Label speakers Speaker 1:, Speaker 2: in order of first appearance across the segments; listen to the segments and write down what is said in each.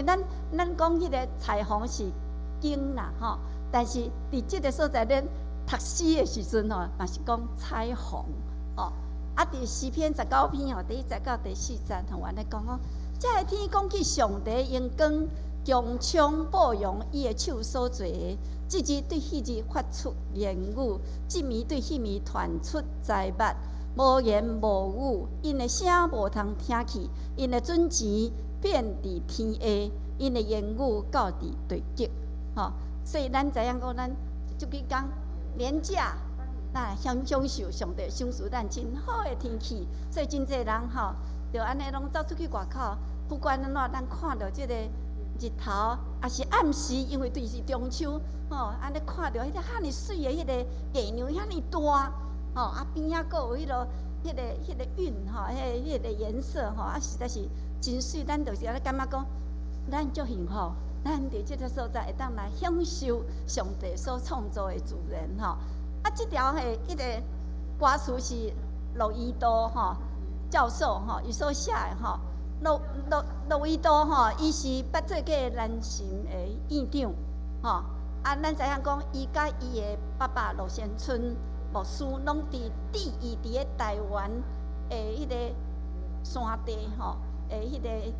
Speaker 1: 然咱講彼个彩虹是景啦，吼，但是佇這个所在，咱讀詩的時陣吼，嘛是講彩虹，吼。啊，佇詩篇19篇吼，第一節到第四節吼，按呢講講，這个天講起上帝榮光，強充播揚伊的手所做的，這日對彼日發出言語，這暝對彼暝傳出知物，無言無語，𪜶的聲無通聽去，𪜶的準繩遍佇天下，𪜶的言語到佇地極，吼。所以咱知影講，咱這幾工連假，來享受上帝賞賜咱真好的天氣，所以真濟人吼，就按呢攏走出去外口，不管按怎，咱看著這个日頭，抑是暗時，因為對是中秋，吼，按呢看著彼个遐爾媠的彼个月亮遐爾大，吼，啊邊仔閣有彼个雲吼，彼个顏色吼，啊實在是真媠，咱就是按呢感覺講，咱足幸福，咱佇這个所在會當來享受上帝所創造的自然吼。啊，這條的彼个歌詞是駱以道吼教授吼，伊所寫的吼。駱以道吼，伊是捌做過南神的院長吼。啊，咱知影講，伊佮伊的爸爸駱先春牧師，攏佇致意佇咧台灣的彼个山地吼，的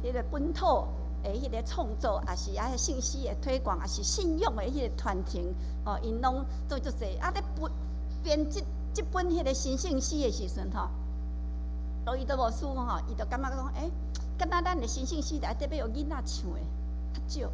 Speaker 1: 彼个本土的彼个創作，抑是啊聖詩的推廣，抑是信仰的彼個傳承，吼，𪜶攏做足濟。啊，咧編這本彼个神聖詩的時陣吼，駱以道牧師吼，伊就感覺講，欸，敢若咱的神聖詩內底欲予囡仔唱的較少，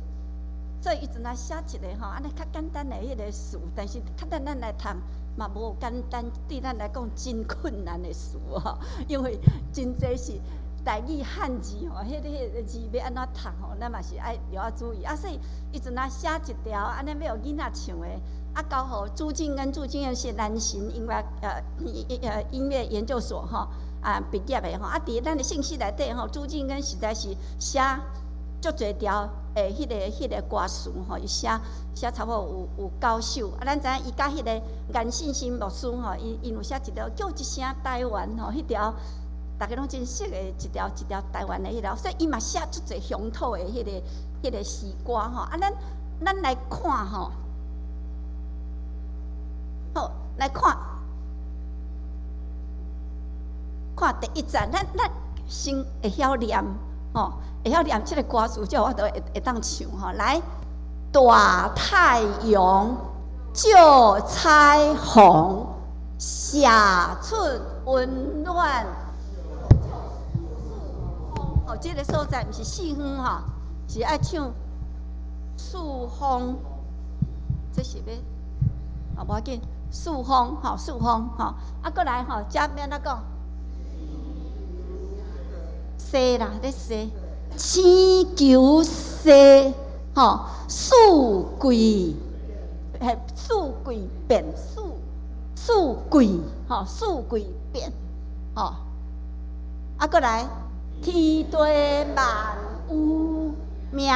Speaker 1: 所以伊陣來寫一个吼，按呢較簡單的彼個詞，但是較咱來讀嘛無簡單，對咱來講真困難的詞吼，因為真濟是台語漢字吼，彼个字欲按怎讀吼，咱嘛是愛著愛注意。啊，所以伊陣來寫一條按呢欲予囡仔唱的，啊，交予朱靜恩，朱靜恩是南神音樂研究所吼啊畢業的吼，啊，佇咱的聖詩內底吼，朱靜恩實在是寫足濟條的彼个歌詞吼，伊寫差不多有九首。啊，咱知影伊佮彼个顏信心牧師吼，𪜶有寫一條叫一聲台灣吼，彼條逐家攏真熟的一條一條台灣的彼條，所以伊嘛寫足濟鄉土的彼个詩歌吼。啊，咱來看吼，好來看。看第一節，咱先會曉念吼，會曉念這个歌詞，才有法度會當唱吼。來，大太陽照彩虹，射出溫暖。哦，這个所在毋是四方吼，是愛唱四方，這是欲，哦，無要緊，四方吼，四方吼，啊，閣來吼，這欲按怎講？西啦，咧西，星球西，吼，四季，嘿，四季變，四季，吼，四季變，吼，啊，閣來，天地萬有命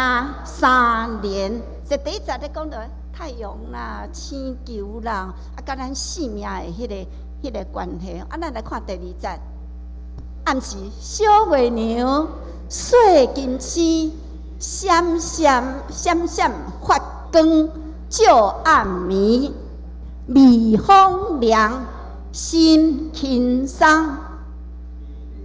Speaker 1: 三連，這第一節咧講著太陽啦、星球啦，啊，佮咱生命的彼个關係。啊，咱來看第二節。暗時小月娘，細金星，閃閃閃閃發光，照暗暝，微風涼，心輕鬆，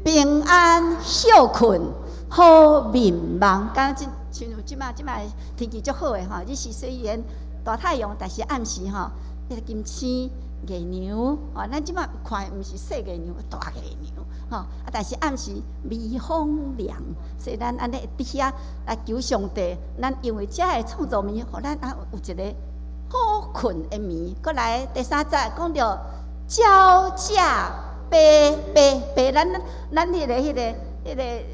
Speaker 1: 平安歇睏，好眠夢。敢若這親像這擺天氣足好的吼，日時雖然大太陽，但是暗時吼，彼个金星、月娘，吼，咱這擺看的毋是細月娘，大月娘，吼，啊！但是暗時微風涼，所以咱按呢佇遐來求上帝，咱因為這个創造暝，予咱啊有一个好睏的暝。閣來第三節講著鳥食白白白，咱彼个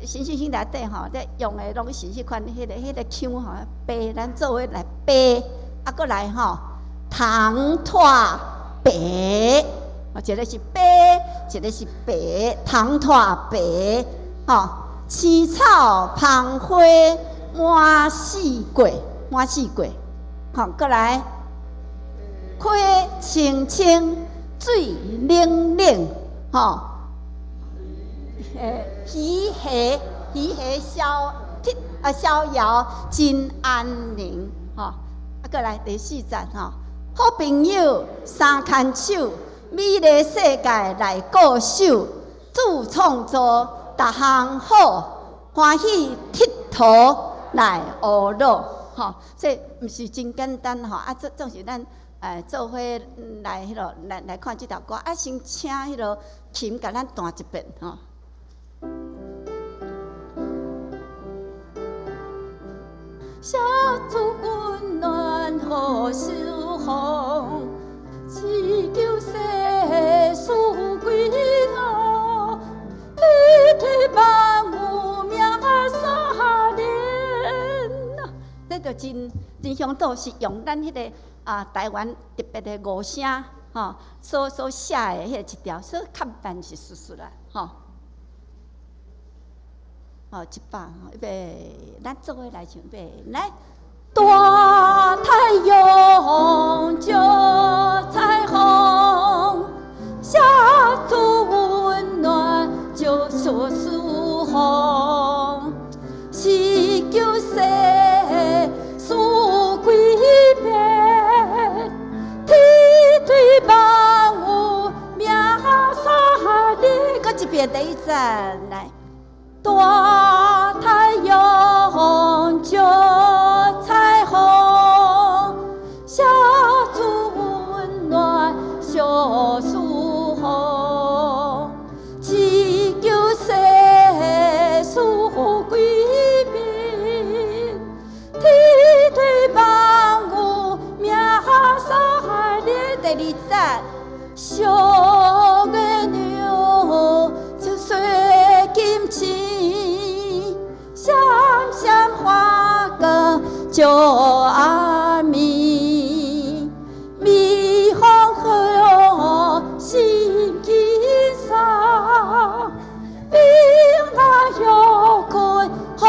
Speaker 1: 神聖詩內底吼，咧用的攏是彼款彼个腔吼，白咱做伙來白，啊，閣來吼糖拖白。一个是白，一个是白，糖拖白，吼，青草芳花滿四季，滿四季，吼，閣來，溪清清，水冷冷，吼，魚蝦魚蝦消鐵啊，逍遙真安寧，吼。啊，閣來第四節吼，好朋友三牽手，美麗世界來固守，主創造逐項好，歡喜鐵塗來烏魯，吼，這毋是真簡單吼，啊，這總是咱做伙來彼落來看這條歌，啊，先請彼落琴共咱彈一遍，吼。寫出溫暖予守護，只求世事歸途，天地萬物命相連。這就真真鄉土，是用咱彼个啊台灣特別的五聲吼，所寫的彼一條，所以較慢是事實啦，吼。吼，一百吼，預備，咱做伙來唱，預備，來。大太陽照彩虹，寫出溫暖就說舒風，是求世事歸變，天對萬物命相連。閣一遍第一節來。大太陽照彩虹，寫出溫暖小舒風，只求世事歸變，天對萬物命相連。第二節，小月亮就水金星，閃閃發光照暗暝，微風和心輕鬆，平安歇睏好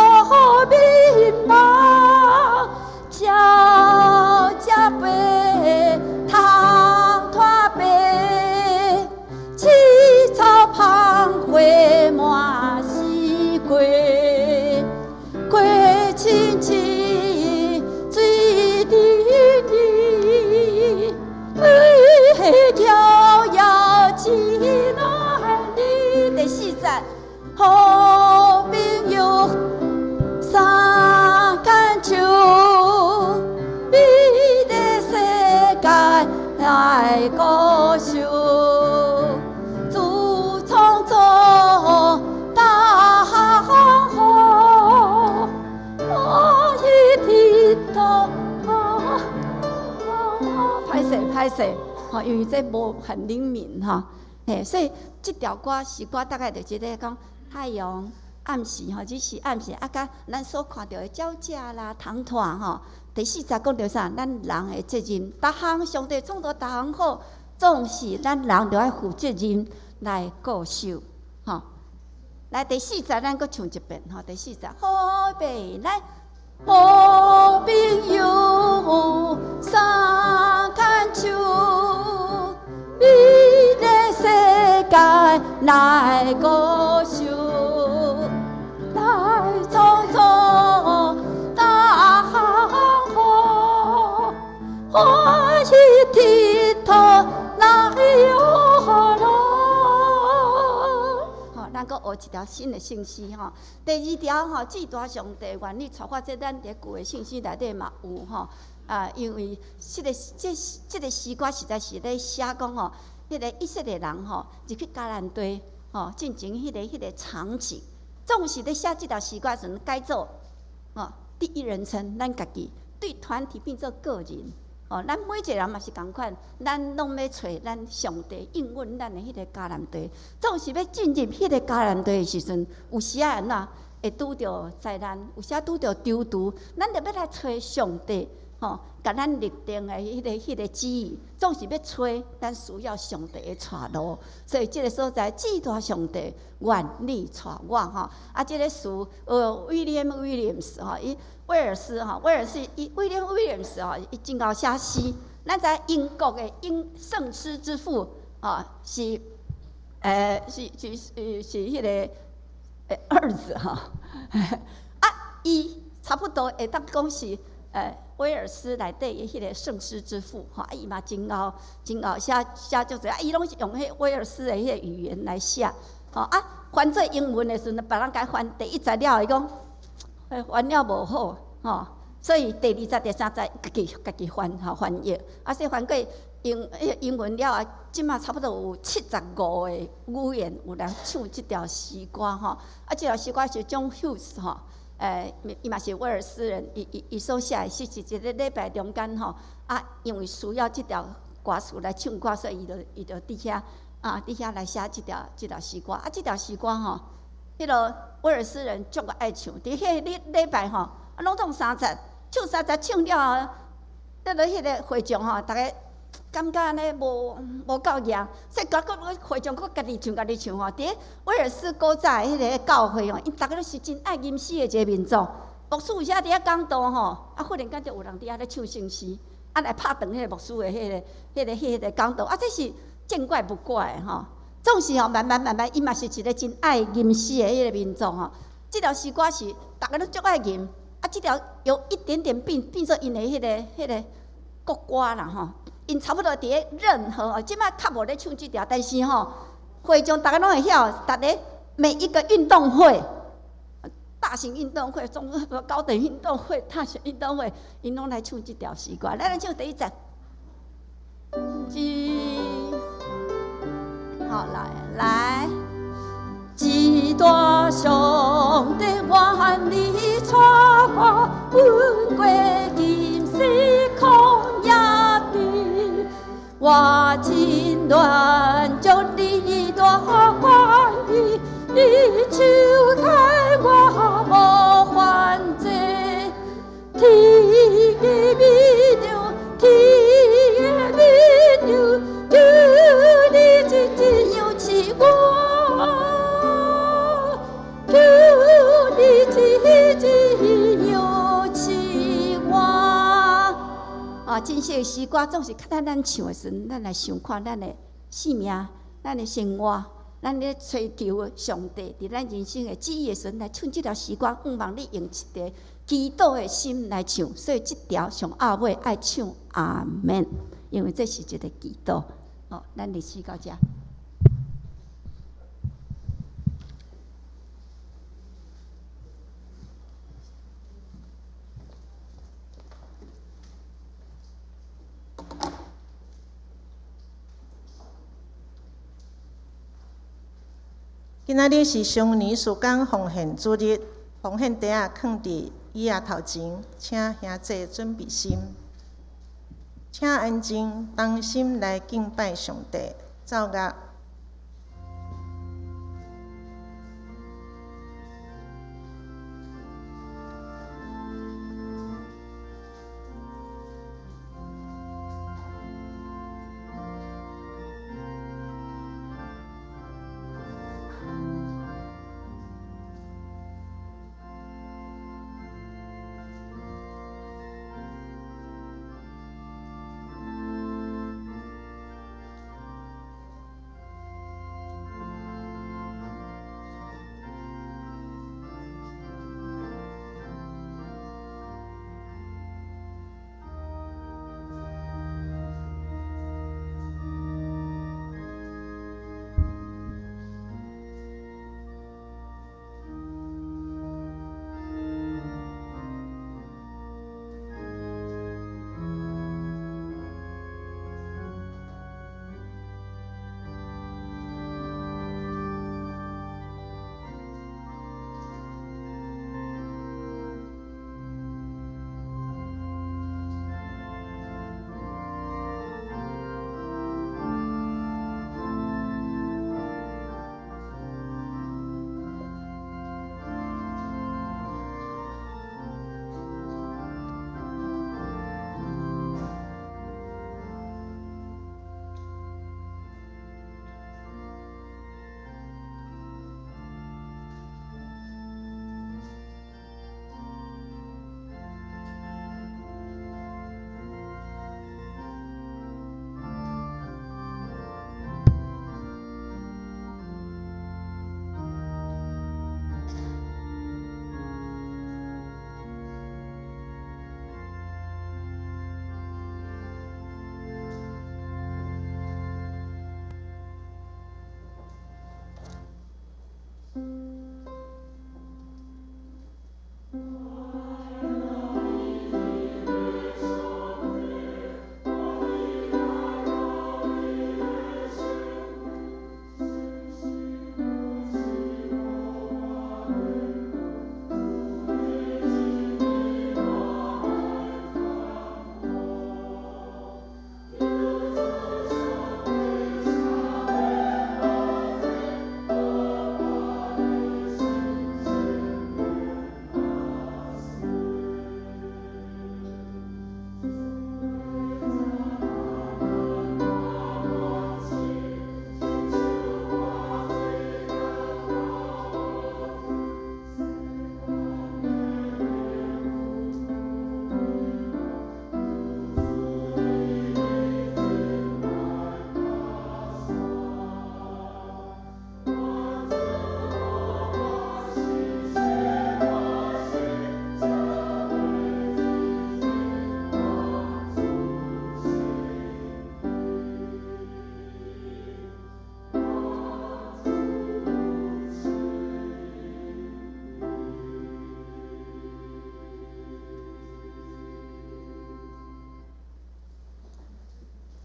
Speaker 1: 眠夢，鳥只飛，窗拖白，青草芳花滿四季，過清清水瀝瀝，逍遙真安寧。第四節，好朋友三牽手，美麗世界來固守，主創造逐項好，歡喜鐵塗。歹勢歹勢，吼，因為這無很靈敏吼，嘿，所以這條歌詩歌大概就是咧講太陽暗時吼，只是暗時啊，佮咱所看著的鳥隻啦、窗拖吼。第四節講著啥？咱人的責任，逐項上帝創造逐項好，總是咱人著愛負責任來固守，吼。來第四節，咱閣唱一遍吼。第四節，好預備來，好朋友三牽手，美麗世界來固守，來創造逐項好，歡喜鐵塗來烏魯。吼，咱閣學一條新的聖詩吼。第二條吼，至大上帝願意帶我，這咱佇舊的聖詩內底嘛有吼。啊，因為這個詩歌實在是咧寫講吼，彼個以色列人吼入去迦南地吼，進前彼個場景，總是咧寫這條詩歌時陣改做吼第一人稱，咱家己對團體變做個人。吼，咱每一個人嘛是仝款，咱攏欲揣咱上帝應允咱的彼個迦南地，總是欲進入彼個迦南地的時陣，有時仔按怎會拄著災難，有時仔拄著踌躇，咱就欲來揣上帝，吼，共咱立定的彼個旨意，總是欲揣，咱需要上帝的帶路，所以這個所在，至大上帝願意帶我吼。啊，這個詞，威廉威廉斯吼，伊威爾斯吼，威爾斯伊威廉威廉斯吼，伊真𠢕寫詩。咱知英國的英聖詩之父，吼，是彼個兒子吼。啊，伊差不多會當講是威爾斯內底的彼个聖詩之父吼，啊伊嘛真𠢕真𠢕寫寫足濟，啊伊攏是用彼威爾斯的彼個語言來寫，吼啊翻做英文的時陣，別人共伊翻第一節了後，伊講翻了無好，吼，所以第二節、第三節家己家己翻吼翻譯，啊所以翻過英文了後，這馬差不多有75個語言有來唱這條詩歌吼，啊這條詩歌是 John Hughes 吼。伊嘛是威爾斯人，伊所寫的是一個禮拜中間吼，啊，因為需要這條歌詞來唱歌，所以伊就佇遐啊，佇遐來寫這條詩歌。啊，這條詩歌吼，彼个威爾斯人足愛唱，佇彼個禮拜吼，啊，攏總三節，唱三節唱了後，得落彼個會眾吼，逐家感覺按呢無夠額，所以閣閣會眾閣家己唱家己唱吼。佇威爾斯古早的彼个教會吼，𪜶逐家攏是真愛吟詩的一個民族。牧師有時佇遐講道吼，啊，忽然間就有人佇遐咧唱聖詩，啊來拍斷彼个牧師的彼个講道，啊，這是見怪不怪的吼。總是吼，慢慢慢慢，伊嘛是一個真愛吟詩的彼个民族吼。這條詩歌是逐家攏足愛吟，啊，這條有一點點變做𪜶的彼个國歌啦吼。𪜶差不多佇咧任何，這擺較無咧唱這條，但是吼，會眾逐家攏會曉，逐个每一個運動會，大型運動會、中高等運動會、大學運動會，𪜶攏來唱這條詩歌。咱來唱第一節。好，來來。至大上帝萬里帶我，阮過金色曠野地，我真願將你大關係，你手牽我無煩濟，天的美娘，天的美娘，求你一一樣飼我。求你一一養飼我。啊，真實的詩歌總是較咱咱唱的時陣，咱來想看咱的生命、咱的生活，咱咧追求上帝佇咱人生的旨意的時陣，來唱這條詩歌，向望你用一個祈禱的心來唱，所以這條上後尾愛唱阿門，因為這是一個祈禱。好，咱歷史到這。
Speaker 2: 今仔日是新年事工奉獻主日，奉獻袋仔囥佇椅仔頭前，請兄弟準備心，請安靜，同心來敬拜上帝，奏樂。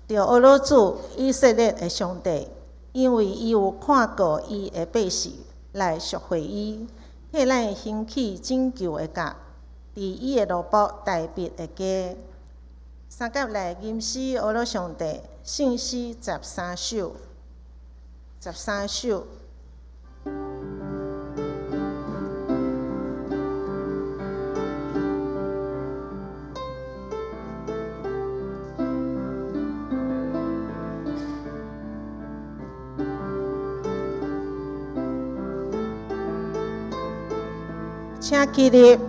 Speaker 2: 著呵咾主以色列的上帝，因為伊有看顧伊的百姓來贖回伊，替咱興起拯救的角，佇伊的奴僕大衛的家。三甲來吟詩呵咾上帝，聖詩十三首，十三首。請起立。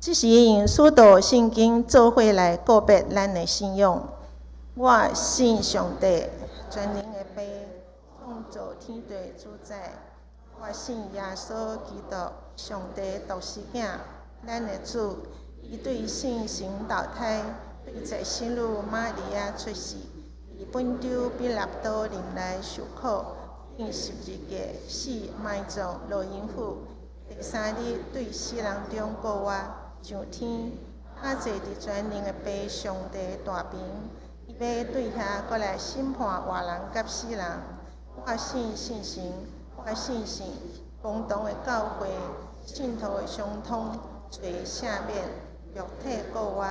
Speaker 2: 這時用使徒信經做伙來告別咱的信仰。我信上帝，全能的父，創造天地主宰。我信耶穌基督，上帝獨生囝，咱的主。伊對聖神投胎，對在聖女瑪利亞出世，佇本丟彼拉多任內受苦，釘十字架，死埋葬，落陰府。第三日對死人中復活，上天，他坐佇全能的父上帝大爿，伊欲對遐閣來審判活人佮死人。我信聖神，我信聖公同的教會，聖徒的相通，罪赦免，肉體復活，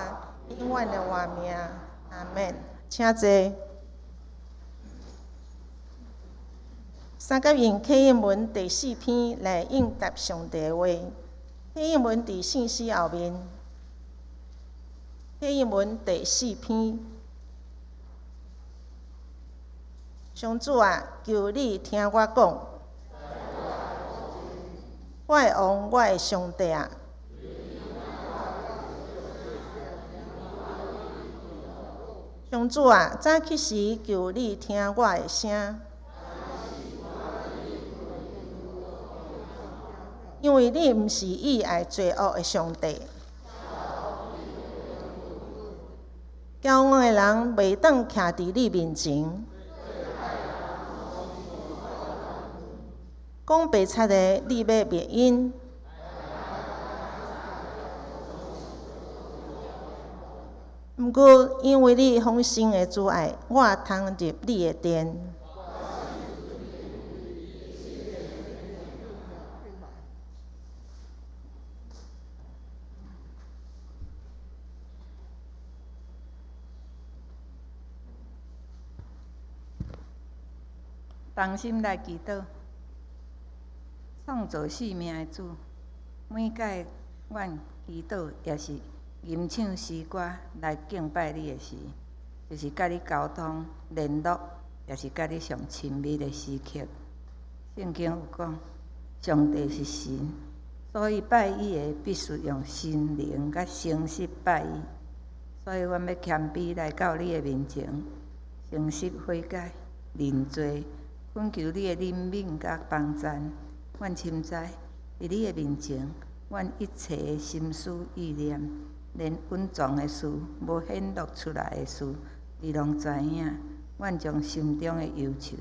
Speaker 2: 永遠的活命。阿們。請坐。三甲用啟應文第四篇來應答上帝的話。啟應文佇聖詩後面。啟應文第四篇。上主啊，求你聽我講。我的王，我的上帝啊！上主啊，早起時求你聽我的聲。因為你毋是喜愛罪惡的上帝，驕傲的人袂當徛佇你面前。講白賊的，你欲滅𪜶。毋過，因為你豐盛的慈愛，我通入你的殿。
Speaker 3: 同心來祈禱，創造生命的主，每擺阮祈禱，抑是吟唱詩歌來敬拜你的時，就是佮你溝通聯絡，也是佮你上親密的時刻。聖經有講，上帝是神，所以拜伊的必須用心靈佮誠實拜伊。所以阮欲謙卑來到你的面前，誠實悔改、認罪，懇求你的憐憫佮幫贊。阮深知，佇你的面前，阮一切的心思意念，連隱藏的事、無顯露出來的事，你攏知影。阮將心中的憂愁，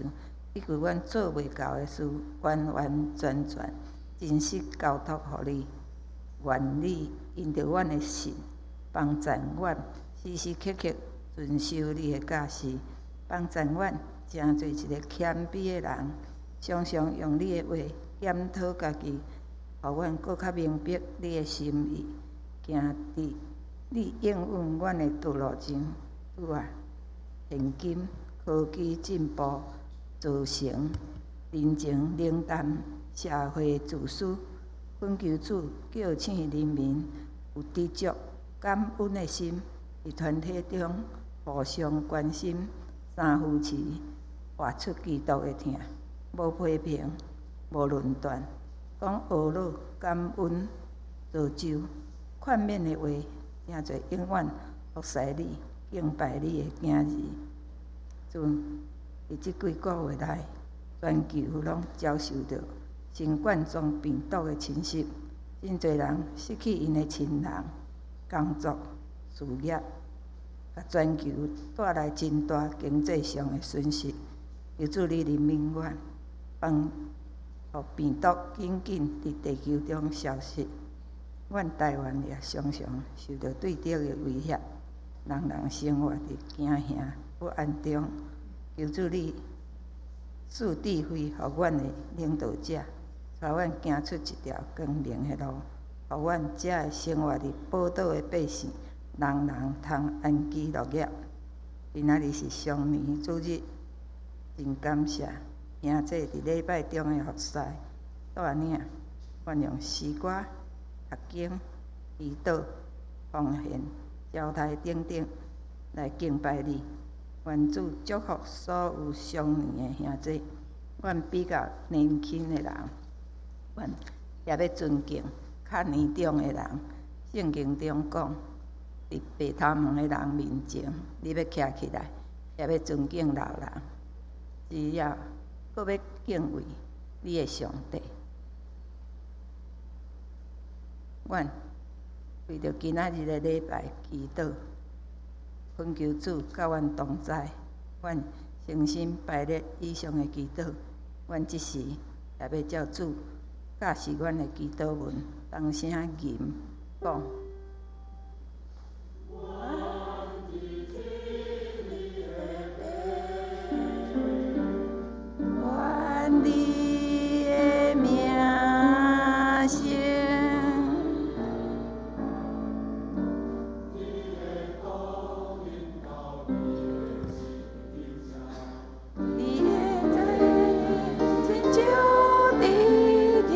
Speaker 3: 以及阮做袂到的事，完完全全真實交託予你。願你因著阮的信，幫贊阮時時刻刻遵守你的教示，幫贊阮成做一个謙卑的人，常常用你的話檢討家己，予阮閣較明白你的心意，行佇你應允阮的道路上。主啊，現今科技進步造成人情冷淡、社會自私，懇求主叫醒人民有知足感恩的心，佇團體中互相關心、相扶持，活出基督的疼，無批評、無論斷，講呵咾感恩、造就、勸勉的話，成做永遠服侍你、敬拜你的囝兒。主，佇這幾個月內，全球攏遭受著新冠狀病毒的侵襲，真濟人失去𪜶的親人、工作、事業，共全球帶來真大經濟上的損失。求主你憐憫阮，幫予病毒緊緊佇地球中消失。阮台灣也常常受著對敵的威脅，人人生活佇驚嚇不安中。求主你賜智慧予阮的領導者，帶阮行出一條光明的路，予阮遮的生活佇寶島的百姓，人人通安居樂業。今仔日是雙年主日，真感謝兄弟佇禮拜中的服侍帶領，阮用詩歌、讀經、祈禱、奉獻、招待等等來敬拜你。願主祝福所有雙年的兄弟，阮比較年輕的人，阮也欲尊敬較年長的人。聖經中講，佇白頭毛的人面前，你欲徛起來，也欲尊敬老人。只要閣欲敬畏你的上帝。阮為著今仔日的禮拜祈禱，懇求主佮阮同在。阮誠心排列以上的祈禱，阮這時也欲照主教示阮的祈禱文，同聲吟講。願你的名聖。你的旨意親像佇天。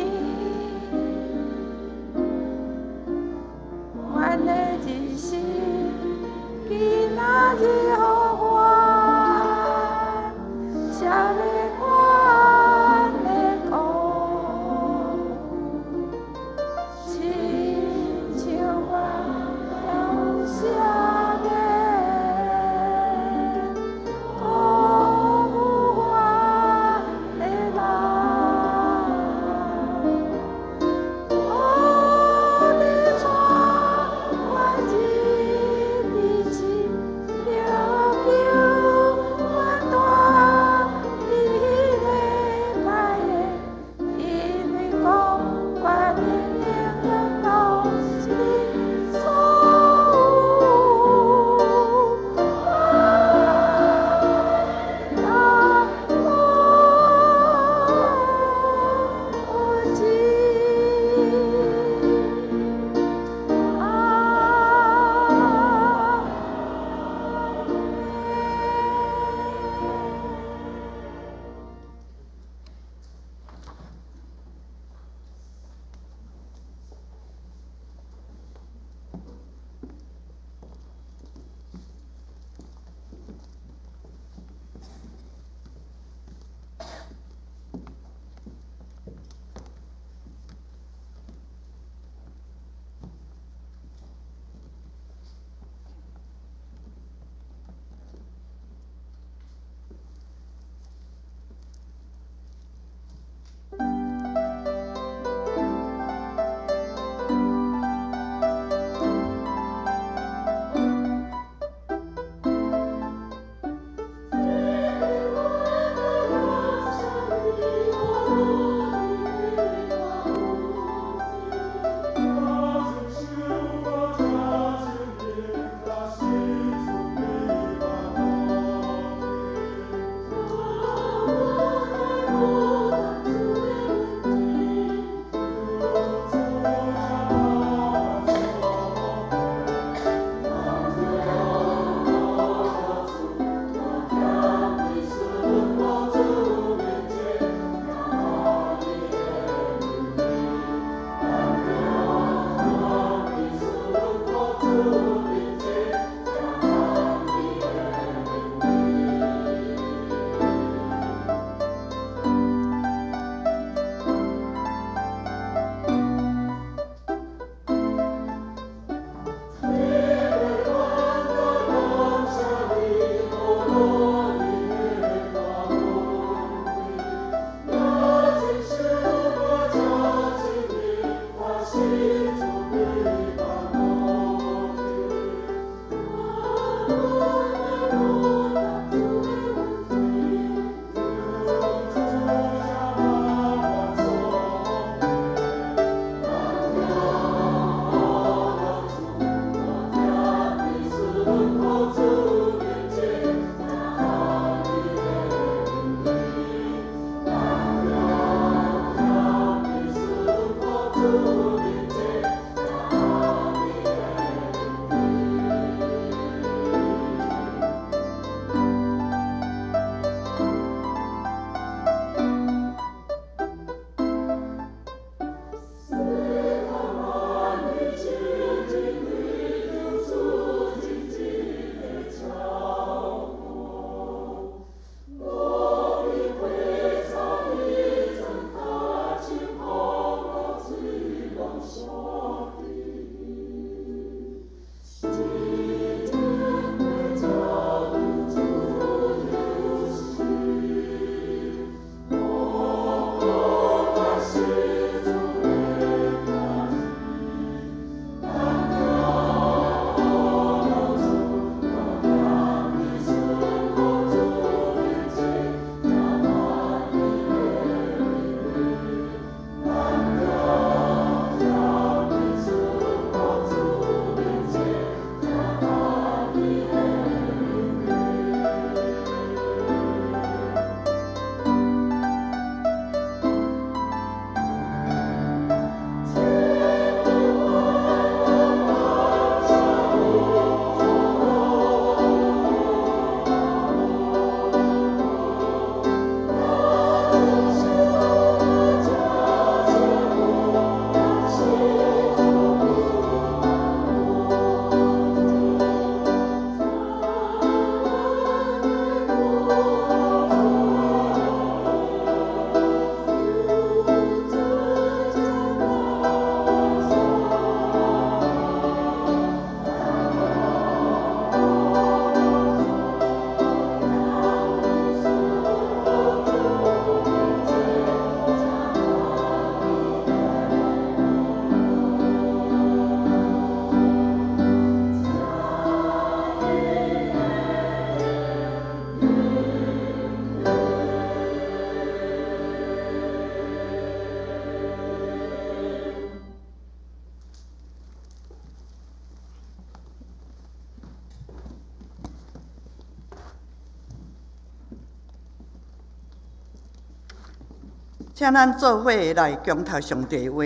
Speaker 4: 請咱做伙來恭讀上帝話，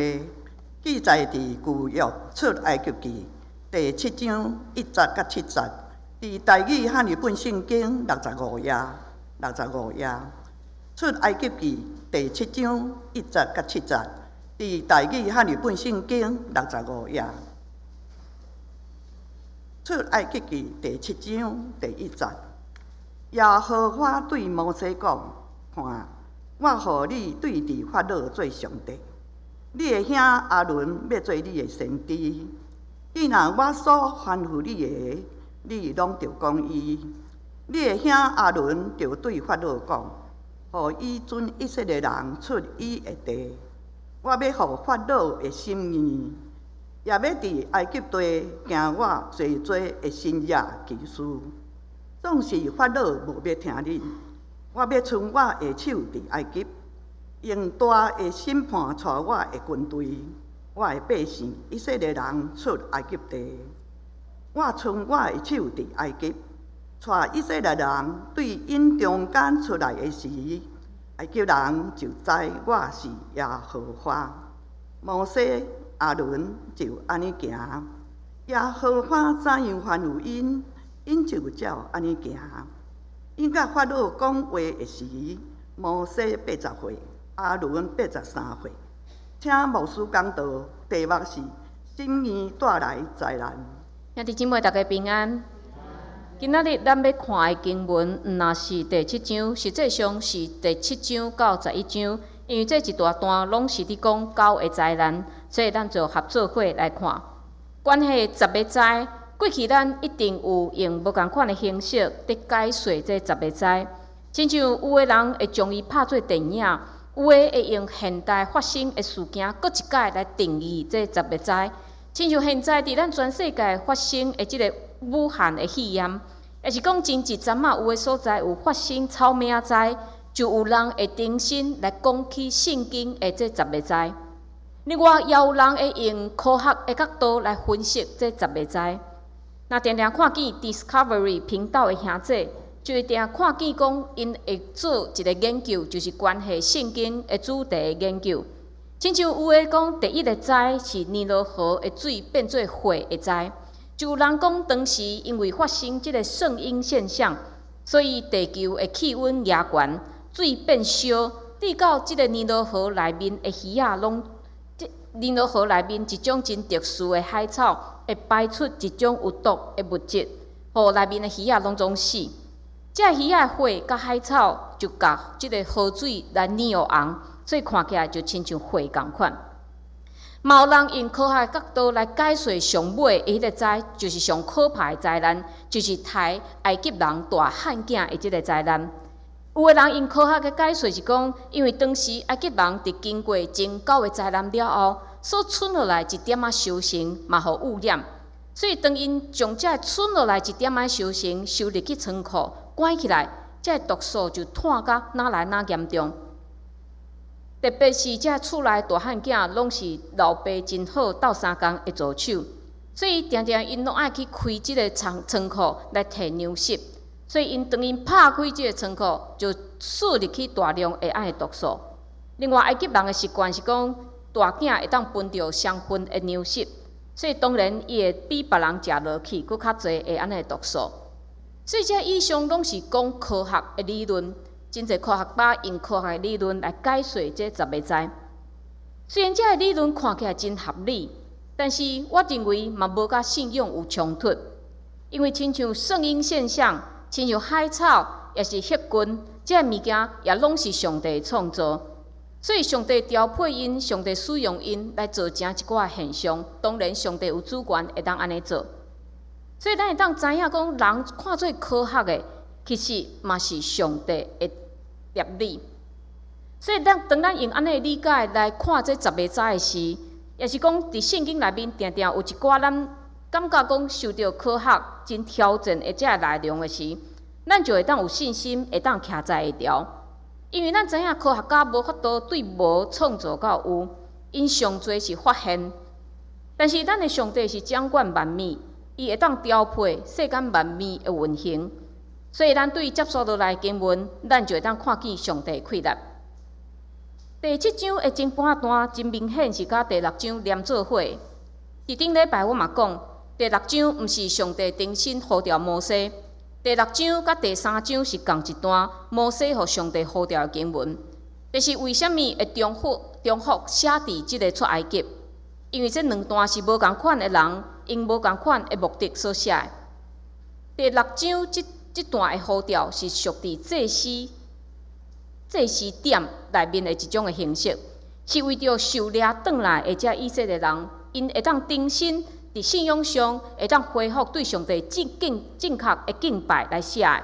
Speaker 4: 記載佇舊約出埃及記第七章一節到七節，佇台語漢譯本聖經六十五頁，六十五頁。出埃及記第七章一節到七節，佇台語漢譯本聖經六十五頁。出埃及記第七章第一節，耶和華對摩西講：看，我予你對治法老做上帝，你的兄亞倫欲做你的先知。既若我所吩咐你的，你攏著講伊。你的兄亞倫著對法老講，予伊准以色列人出伊的地。我欲予法老的心硬，也欲佇埃及地行我濟濟的神跡奇事。總是法老無欲聽恁。我欲伸我的手佇埃及，用大的審判帶我的軍隊，我的百姓以色列人出埃及地。我伸我的手佇埃及，帶以色列人對𪜶中間出來的時，埃及人就知我是耶和華。摩西、亞倫就按呢行，耶和華怎樣吩咐𪜶，𪜶就照按呢行。𪜶佮法老講話的時，摩西八十歲，亞倫八十三歲。請牧師講道，題目是心意帶來災難。
Speaker 5: 兄弟姊妹，大家平安。今仔日咱欲看的經文，毋若是第七章，實際上是第七章到十一章，因為這一大段攏是佇講九个災難，所以咱就合做伙來看。關係十个災，過去咱一定有用無仝款的形式佇解說這十个災，親像有的人會將伊拍做電影，有的會用現代發生的事件，閣一擺來定義這十个災。親像現在佇咱全世界發生的這个武漢的肺炎，抑是講前一陣仔有的所在有發生草莓災，就有人會重新來講起聖經的這十个災。另外，也有人會用科學的角度來分析這十个災。若定定看見 Discovery 頻道的兄弟，就會定看見講，𪜶會做一个研究，就是關係聖經的主題的研究。親像有的講，第一个災是尼羅河的水變做血的災；就有人講，當時因為發生這个聖嬰現象，所以地球的氣溫加懸，水變燒，致到這个尼羅河內面的魚仔攏，這尼羅河內面一種真特殊的海草，會排出一種有毒的物質，予內面的魚仔攏總死。這个魚仔的血佮海草就共這个河水來染烏紅，所以看起來就親像血仝款。嘛有人用科學角度來解釋上尾的彼个災，就是上可怕的災難，就是刣埃及人大漢囝的這个災難。有的人用科學的解釋是講，因為當時埃及人佇經過前九个災難了後，所剩落來一點仔收成嘛，予污染。所以當𪜶將這个剩落來一點仔收成收入去倉庫，關起來，這个毒素就湠甲愈來愈嚴重。特別是這厝內大漢囝，攏是老爸真好鬥相共的助手，所以定定𪜶攏愛去開這个倉庫來提糧食。所以𪜶當𪜶拍開這个倉庫，就輸入去大量的按呢毒素。另外，埃及人的習慣是講，大囝會當分著雙份的糧食，所以當然伊會比別人食落去閣較濟的按呢毒素。所以這以上攏是講科學的理論。真濟科學家用科學的理論來解釋這十个災。雖然這个理論看起來真合理，但是我認為嘛無佮信仰有衝突，因為親像聖嬰現象、親像海草，抑是血菌，這个物件也攏是上帝創造。所以上帝調配𪜶，上帝使用𪜶來造成一寡現象。當然，上帝有主權會當按呢做。所以咱會當知影講，人看做科學的，其實嘛是上帝的哲理。所以咱當咱用按呢理解來看這十个災的時，抑是講佇聖經內面，定定有一寡咱感覺講受著科學真挑戰的這个內容的時，咱就會當有信心，會當徛在會牢。因為咱知影科學家無法度對無創造到有，𪜶上濟是發現。但是咱的上帝是掌管萬物，伊會當調配世間萬物的運行。所以，咱對接續落來經文，咱就會當看見上帝氣力。第七章的前半段真明顯是佮第六章連做伙。佇頂禮拜我嘛講，第六章毋是上帝重新呼召摩西，第六章佮第三章是仝一段摩西予上帝呼召的經文。但是為啥物會重複重複寫佇這个出埃及？因為這兩段是無仝款的人，用無仝款的目的所寫的。第六章這段的呼召是屬佇祭司典內面的一種的形式，是為著受掠轉來的這以色列人，𪜶會當重新佇信仰上會當恢復對上帝正確的敬拜來寫的。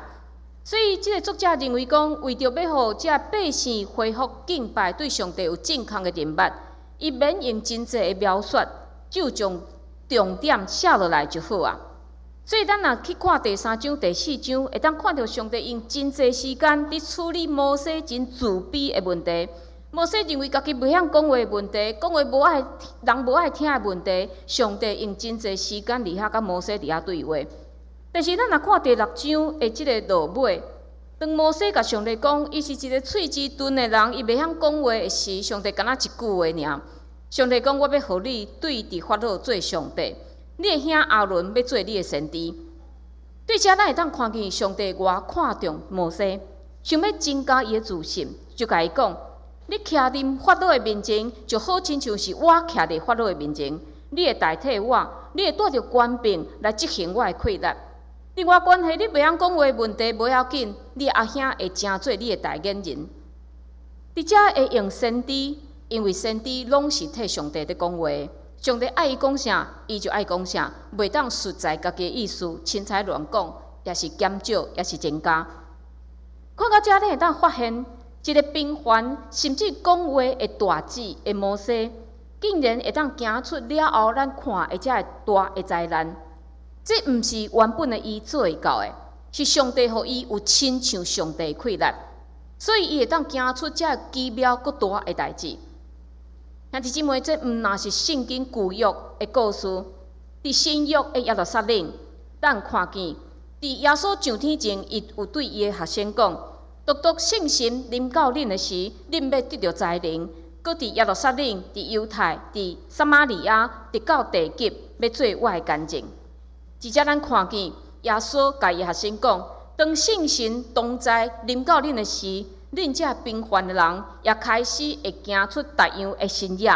Speaker 5: 所以，這个作者認為講，為著欲予這百姓恢復敬拜，對上帝有正確的認捌，伊免用真濟的描述，就將重點寫落來就好啊。所以，咱若去看第三章、第四章，會當看著上帝用真濟時間佇處理摩西真自卑的問題。摩西認為家己袂曉講話的問題，講話無愛人無愛聽的問題，上帝用真濟時間佇遐佮摩西佇遐對話。但是，咱若看第六章的這个落尾，當摩西共上帝講，伊是一个喙舌鈍的人，伊袂曉講話的時，上帝干焦一句話爾。上帝講：我欲予你對佇法老做上帝。你的兄亞倫欲做你的先知。對這，咱會當看見上帝偌看重摩西，想欲增加伊的自信，就共伊講：你徛佇法老的面前，就好親像是我徛佇法老的面前。你會代替我，你會帶著權柄來執行我的氣力。另外關係，你袂曉講話問題無要緊，你阿兄會成做你的代言人。佇遮會用先知，因為先知攏是替上帝佇講話。上帝愛伊講啥，伊就愛講啥，袂當實在家己的意思，凊彩亂講，抑是減少，抑是增加。看到遮，你會當發現，一个平凡甚至講話會大舌的摩西，竟然會當行出了後咱看的這个大的災難。這毋是原本的伊做會到的，是上帝予伊有親像上帝的氣力，所以伊會當行出這个奇妙閣大的代誌。兄弟姊妹，這毋但是聖經舊約的故事，佇新約的耶路撒冷，咱看見佇耶穌上天前，伊有對伊的學生講：獨獨聖神臨到恁的時，恁欲得著才能，閣佇耶路撒冷、佇猶太、佇撒瑪利亞，直到地極，欲做我的見證。佇遮咱看見耶穌共伊學生講：當聖神同在臨到恁的時，恁這平凡的人也開始會行出別樣的身影。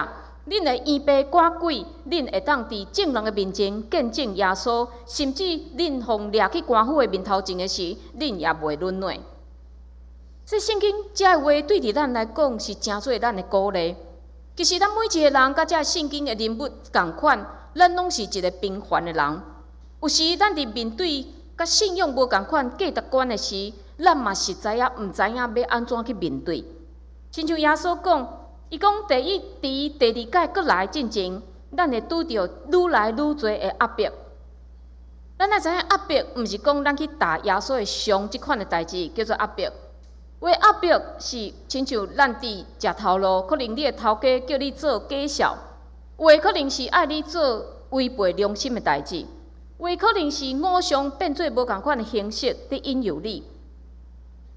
Speaker 5: 恁會醫病趕鬼，恁會當佇眾人的面前見證耶穌，甚至恁予掠去官府的面頭前的時，恁也袂軟弱。所以聖經這个話對佇咱來講是誠做咱的鼓勵。其實咱每一个人佮這聖經的人物仝款，咱攏是一个平凡的人。有時咱佇面對佮信仰無仝款價值觀的時，咱嘛實在也毋知影欲按怎去面對。親像耶穌講，伊講第一，佇第二擺閣來進前，咱會拄著愈來愈濟的壓迫。咱愛知影壓迫，毋是講咱去踏耶穌的傷這款的代誌叫做壓迫。有的壓迫是親像咱佇食頭路，可能你的頭家叫你做假笑；有的可能是愛你做違背良心的代誌；有的可能是偶像變做無仝款的形式佇引誘你。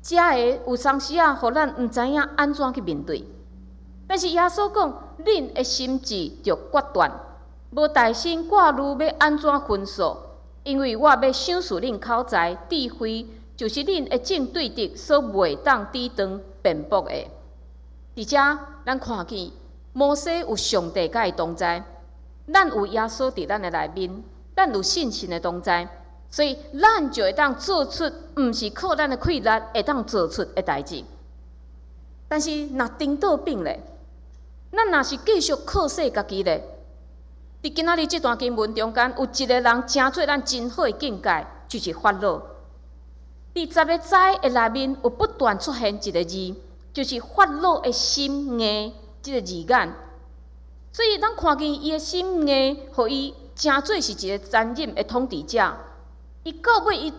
Speaker 5: 這个有當時仔，予咱毋知影按怎去面對。但是耶穌講，恁的心志著決斷，無大聲掛慮欲按怎分訴，因為我欲賞賜恁口才、智慧。就是恁的正對敵所袂當抵擋辯駁的。佇遮，咱看見摩西有上帝佮伊同在，咱有耶穌佇咱的內面，咱有聖神的同在，所以咱就會當做出毋是靠咱的氣力會當做出的代誌。但是若顛倒反咧，咱若是繼續靠勢家己咧，佇今仔日這段經文中間，有一个人成做咱真好的鏡誡，就是法老。佇十个災的內面，有不斷出現一个字，就是法老的心硬這个字眼。所以咱看見伊的心硬，予伊成做是一个殘忍的統治者。伊到尾伊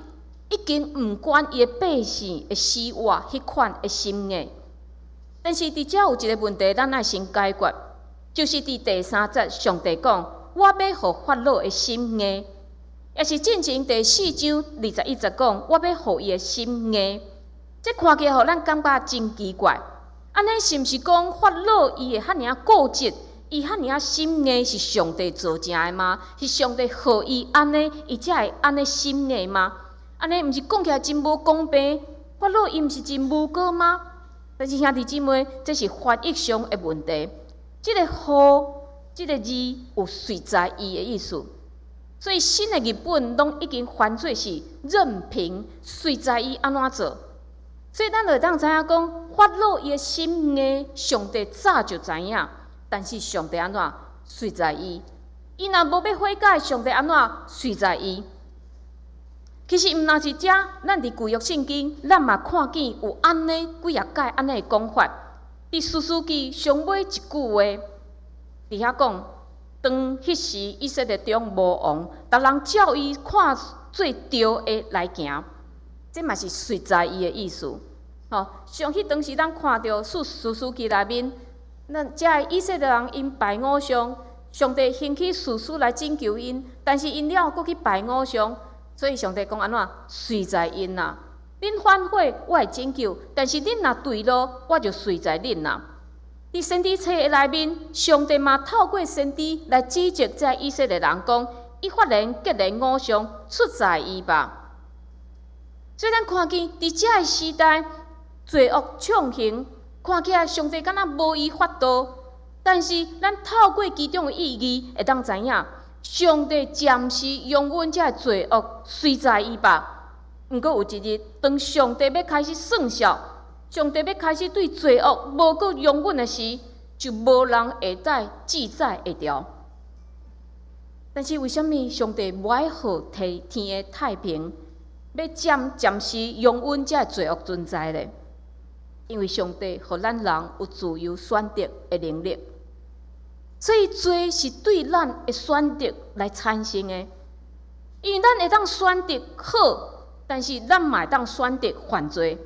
Speaker 5: 已經毋管伊的百姓的死活，彼款的心硬。但是佇遮有一个問題，咱愛先解決，就是佇第三節，上帝講：我欲予法老的心硬。也是進前第四章二十一節講，我欲予伊的心硬。這看起來予咱感覺真奇怪。按呢是毋是講法老伊會遐爾固執，伊遐爾心硬是上帝造成的嗎？是上帝予伊按呢，伊才會按呢心硬嗎？按呢毋是講起來真無公平？法老伊毋是真無辜嗎？但是兄弟姊妹，這是翻譯上的問題。這個予這个字有隨在伊的意思。所以新的譯本攏已經翻做是任憑隨在伊按怎做，所以咱就會當知影講，法老伊的心硬，上帝早就知影，但是上帝按怎隨在伊，伊若無欲悔改，上帝按怎隨在伊。其實毋但是遮，咱佇舊約聖經，咱嘛看見有按呢幾仔擺按呢的講法。佇士師記上尾一句話，佇遐講。當彼時以色列中無王，逐人照伊看做對的來行，這嘛是隨在伊的意思。吼，像彼當時咱看著士師記內面，咱遮的以色列人𪜶拜偶像，上帝興起士師來拯救𪜶，但是𪜶了後閣去拜偶像，所以上帝講按怎？隨在𪜶啦。恁反悔，我會拯救；但是恁若墜落，我就隨在恁啦。佇先知冊的內面，上帝嘛透過先知來指責這以色列人講：伊法蓮結連偶像，出在伊吧。所以咱看見佇這个時代，罪惡暢行，看起來上帝敢若無伊法度，但是咱透過其中的意義，會當知影，上帝暫時容忍這个罪惡，隨在伊吧。毋過有一日，當上帝欲開始算數，上帝欲開始對罪惡無閣容忍的時，就無人會當制裁會牢。但是為啥物上帝無愛予天天的太平，欲暫暫時容忍這个罪惡存在咧？因為上帝予咱人有自由選擇的能力，所以罪是對咱的選擇來產生的。因為咱會當選擇好，但是咱嘛會當選擇犯罪。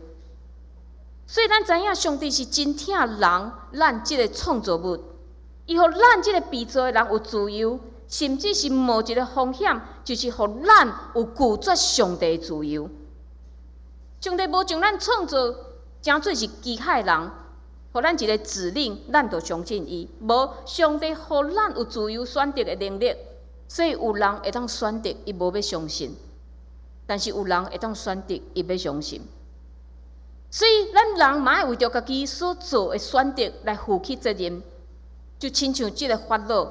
Speaker 5: 所以咱知影上帝是真疼人，咱這个創造物，伊予咱這个被造的人有自由，甚至是冒一个風險，就是予咱有拒絕上帝的自由。上帝無將咱創造成做是機械人，予予咱一个指令，咱就相信伊。無，上帝予咱有自由選擇的能力，所以有人會當選擇伊無欲相信，但是有人會當選擇伊欲相信。所以咱人嘛愛為著家己所做的選擇來負起責任，就親像這个法老，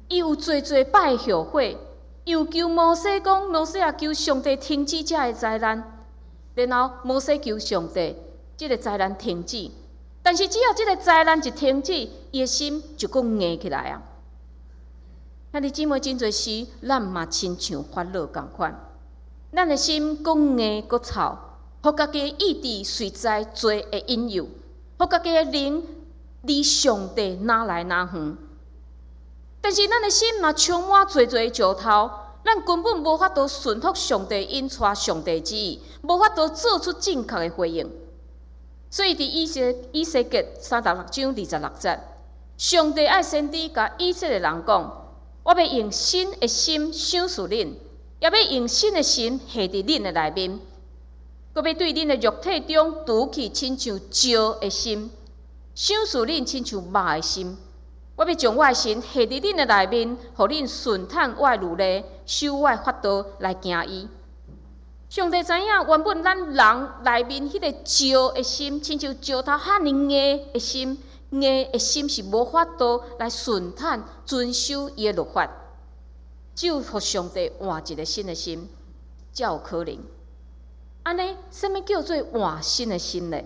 Speaker 5: 伊有濟濟擺後悔，又求摩西講：摩西啊，求上帝停止這个災難。然後摩西求上帝，這个災難停止。但是只要這个災難一停止，伊的心就閣硬起來啊！兄弟姊妹，真濟時，咱嘛親像法老仝款，咱的心閣硬閣臭，予家己的意志隨在罪的引誘，予家己的靈離上帝若來若遠。但是咱的心若充滿濟濟石頭，咱根本無法度順服上帝引帶上帝旨意，無法度做出正確的回應。所以佇以西結36章26節，上帝愛先知共以色列人講：我欲用新的心賞賜恁，也欲用新的心下佇恁的內面，閣欲對恁的肉體中除去親像石的心，賞賜恁親像肉的心。我欲將我的神下佇恁的內面，予恁順趁我的律例，守我的法度來行伊。上帝知影，原本咱人內面彼個石的心，親像石頭遐爾硬的心，硬的心是無法度來順趁遵守伊的律法。只有予上帝換一个新的心，才有可能。按呢，啥物叫做換新的心呢？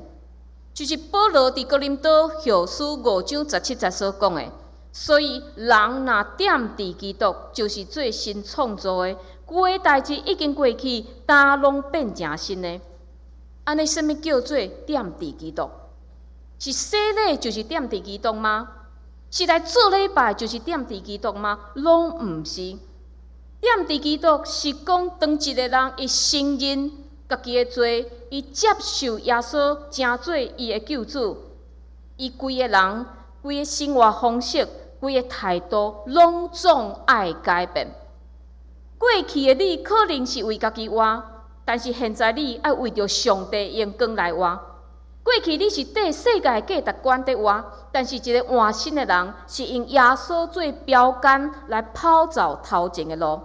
Speaker 5: 就是保羅佇哥林多後書5章17節所講的。所以，人若踮佇基督，就是做新創造的，舊的代誌已經過去，焦攏變成新的。按呢，啥物叫做踮佇基督？是洗禮就是踮佇基督嗎？是來做禮拜就是踮佇基督嗎？攏毋是。踮佇基督是講，當一个人伊承認家己的罪，伊接受耶穌成做伊的救主，伊規个人、規个生活方式、規个態度，攏總愛改變。過去的你可能是為家己活，但是現在你愛為著上帝榮光來活。過去你是綴世界的價值觀佇活，但是一个換新的人是用耶穌做標桿來跑走頭前的路。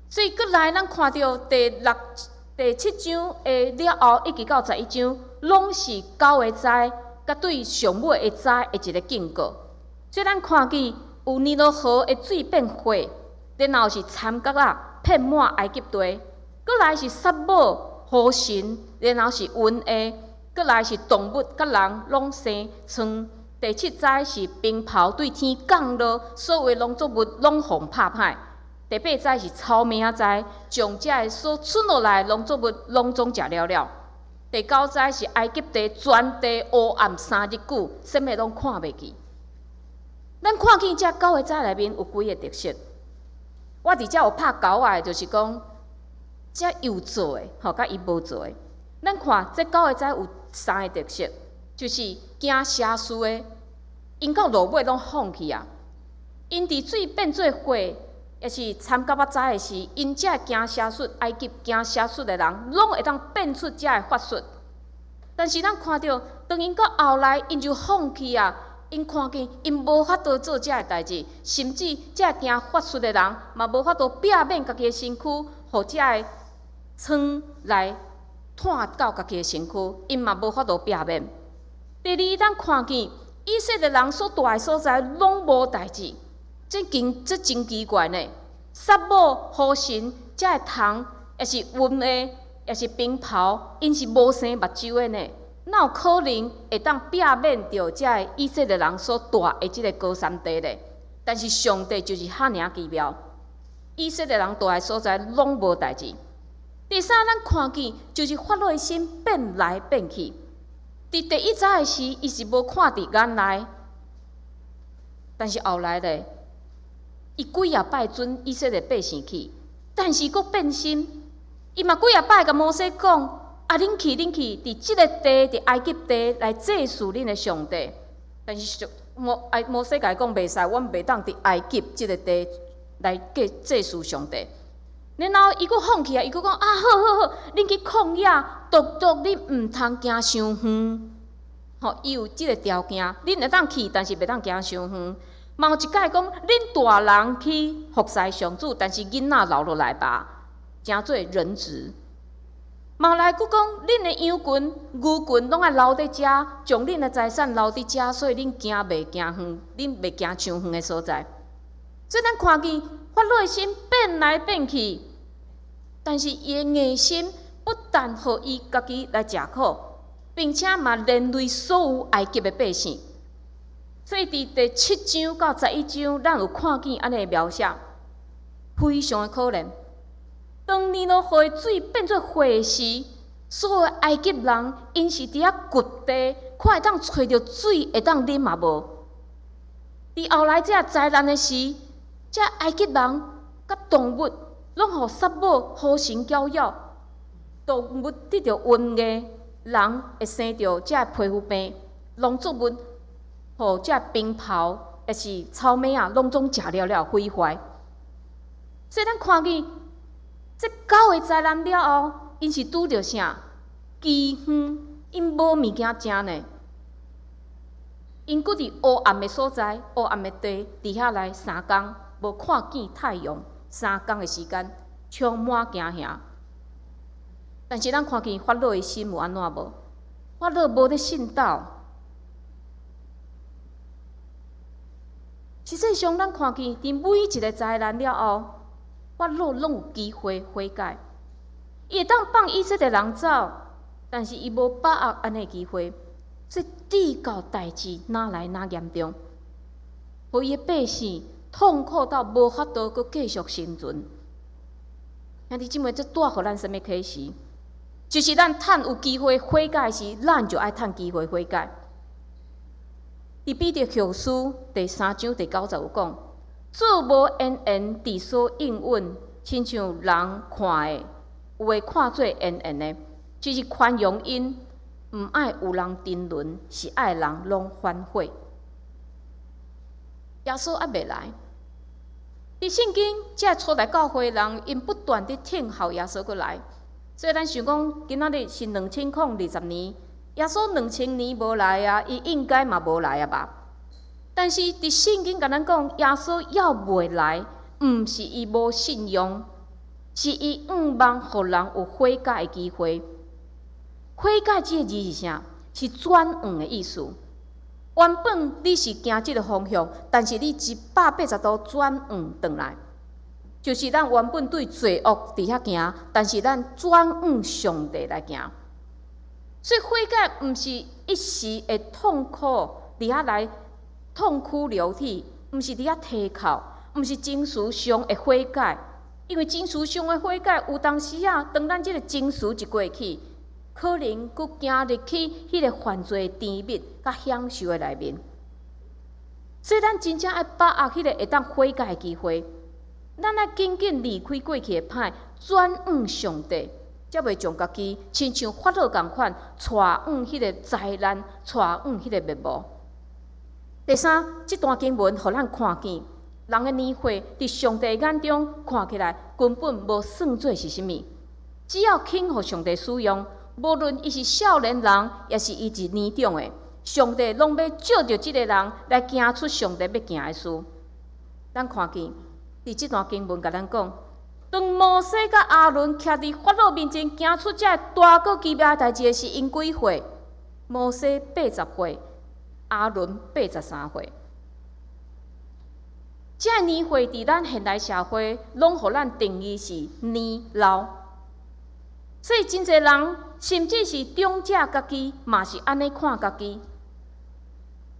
Speaker 5: 所以，閣來咱看著第六、第七章的了後，一直到11章，攏是九个災，佮對上尾的災的一个警告。所以咱看見有尼羅河的水變血，然後是蠶角仔遍滿埃及地，閣來是殺母河神，然後是瘟疫，閣來是動物佮人攏生瘡。第七災是冰雹對天降落，所有農作物攏予拍歹。第八災是草螟災，將遮个所剩落來農作物攏總食了了。第九災是埃及地全地烏暗3日久，啥物攏看袂見。咱看見這九个災內面有幾个特色。我佇遮有拍勾仔的，就是講這有做的，吼，佮伊無做的。咱看這九个災有三个特色，就是行邪術的，𪜶到落尾攏放棄啊。𪜶佇水變做血，抑是蠶角仔災的時，𪜶遮行邪術、埃及行邪術的人，攏會當變出遮个法術。但是咱看著，當𪜶到後來，𪜶就放棄啊！𪜶看見𪜶無法度做遮个代誌，甚至遮行法術的人嘛無法度避免家己的身軀，予遮个瘡來湠到家己的身軀，𪜶嘛無法度避免。第二，咱看見以色列人所蹛的所在攏無代誌，這真奇怪呢。殺母河神，遮个蟲，抑是瘟疫，抑是冰雹，𪜶是無生目睭的呢？哪有可能會當避免著遮个以色列人所蹛的這个歌珊地咧？但是上帝就是遐爾奇妙，以色列人蹛的所在攏無代誌。第三，咱看見就是法老的心變來變去。佇第一災的時，伊是無看佇眼內，但是後來咧，伊幾仔擺准以色列百姓去，但是閣變心，伊嘛幾仔擺共摩西講：啊，恁去，恁去，佇這个地，佇埃及地來祭祀恁的上帝。但是摩西共伊講袂使，阮袂當佇埃及這个地來祭祀上帝。然後伊閣放棄啊，伊閣講啊，好好好，恁去曠野，獨獨恁毋通行傷遠。吼，伊有這个條件，恁會當去，但是袂當行傷遠。嘛有一擺講，恁大人去服侍上主，但是囡仔留落來吧，成做人質。嘛來閣講，恁的羊群、牛群攏愛留佇遮，將恁的財產留佇遮，所以恁行袂行遠，恁袂行傷遠的所在。所以咱看見法老的心變來變去，但是伊的硬心不但予伊家己來食苦，並且嘛連累所有埃及的百姓。所以佇第七章到十一章，咱有看見按呢的描寫，非常的可憐。當尼羅河的水變做血時，所有埃及人𪜶是佇遐掘地，看會當揣著水會當啉嘛無？佇後來這災難的時，這埃及人佮動物攏予虱母虎蟲咬咬，動物得著瘟疫，人會生著這皮膚病，農作物予這冰雹，抑是草莓仔，攏總食了了毀壞。所以咱看見這九个災難了後，𪜶是拄著啥？饑荒，𪜶無物件食呢。𪜶閣佇黑暗的所在、黑暗的地，佇遐來三工，無看見太陽，三工的時間，充滿驚嚇。但是咱看見法老的心有按怎無？法老無咧信道。實際上，咱看見佇每一个災難了後，法老攏有機會悔改，伊會當放以色列人走，但是伊無把握按呢機會，所以直到代誌愈來愈嚴重，予伊的百姓痛苦到無法度閣繼續生存。兄弟姊妹，這帶予咱啥物啟示？就是咱趁有機會悔改時，咱就愛趁機會悔改。佇彼得後書第三章第九節有講：做無緣緣佇所應允，親像人看的，有的看做緣緣的，就是寬容𪜶，毋愛有人沉淪，是愛人攏反悔。耶穌猶未來，佇聖經，這初代教會人𪜶不斷佇等候耶穌閣來，所以咱想講，今仔日是2020年，耶穌兩千年無來啊，伊應該嘛無來啊吧？但是佇聖經共咱講，耶穌猶未來，毋是伊無信用，是伊向望予人有悔改的機會。悔改這個字是啥？是轉向的意思。原本你是行這个方向，但是你一百八十度轉向轉來，就是咱原本對罪惡佇遐行，但是咱轉向上帝來行。所以悔改毋是一時的痛苦，佇遐來痛哭流涕，毋是佇遐啼哭，毋是情緒上的悔改，因為情緒上的悔改有當時啊，當咱這个情緒一過去，可能閣行入去彼个犯罪甜蜜佮享受的內面。所以咱真正愛把握彼个會當悔改的機會，咱愛緊緊離開過去的歹，轉向上帝，才袂將家己親像法老仝款，帶往彼个災難，帶往彼个滅亡。第三，這段經文予咱看見，人的年歲佇上帝眼中看起來根本無算做是啥物，只要肯予上帝使用，無論伊是少年人，抑是伊是年長的，上帝攏欲藉著這个人來行出上帝欲行的事。咱看見佇這段經文共咱講，當摩西佮亞倫徛佇法老面前行出這大閣奇妙的代誌的時，𪜶幾歲？摩西80歲，亞倫83歲。這个年歲佇咱現代社會，攏予咱定義是年老。所以真濟人，甚至是長者家己，嘛是按呢看家己。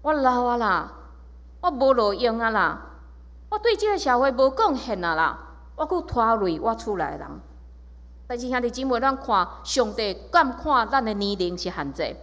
Speaker 5: 我老啊啦，我無路用啊啦，我對這个社會無貢獻啊啦，我閣拖累我厝內人。但是兄弟姊妹，咱看上帝敢看咱的年齡是限制。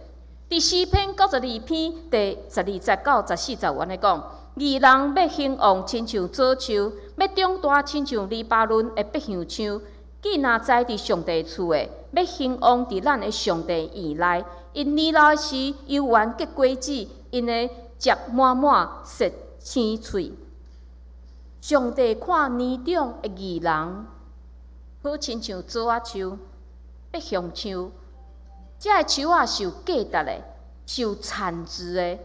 Speaker 5: 佇詩篇92篇第12節到14節有按呢講：義人欲興旺，親像棗樹；欲長大，親像黎巴嫩的白橡樹。既若栽佇上帝厝的，欲興旺佇咱的上帝院內。𪜶年老時，猶原結果子，𪜶的葉滿滿結青翠。上帝看年長的義人，好親像棗仔樹、白橡樹，這个樹仔是有價值的，是有產值的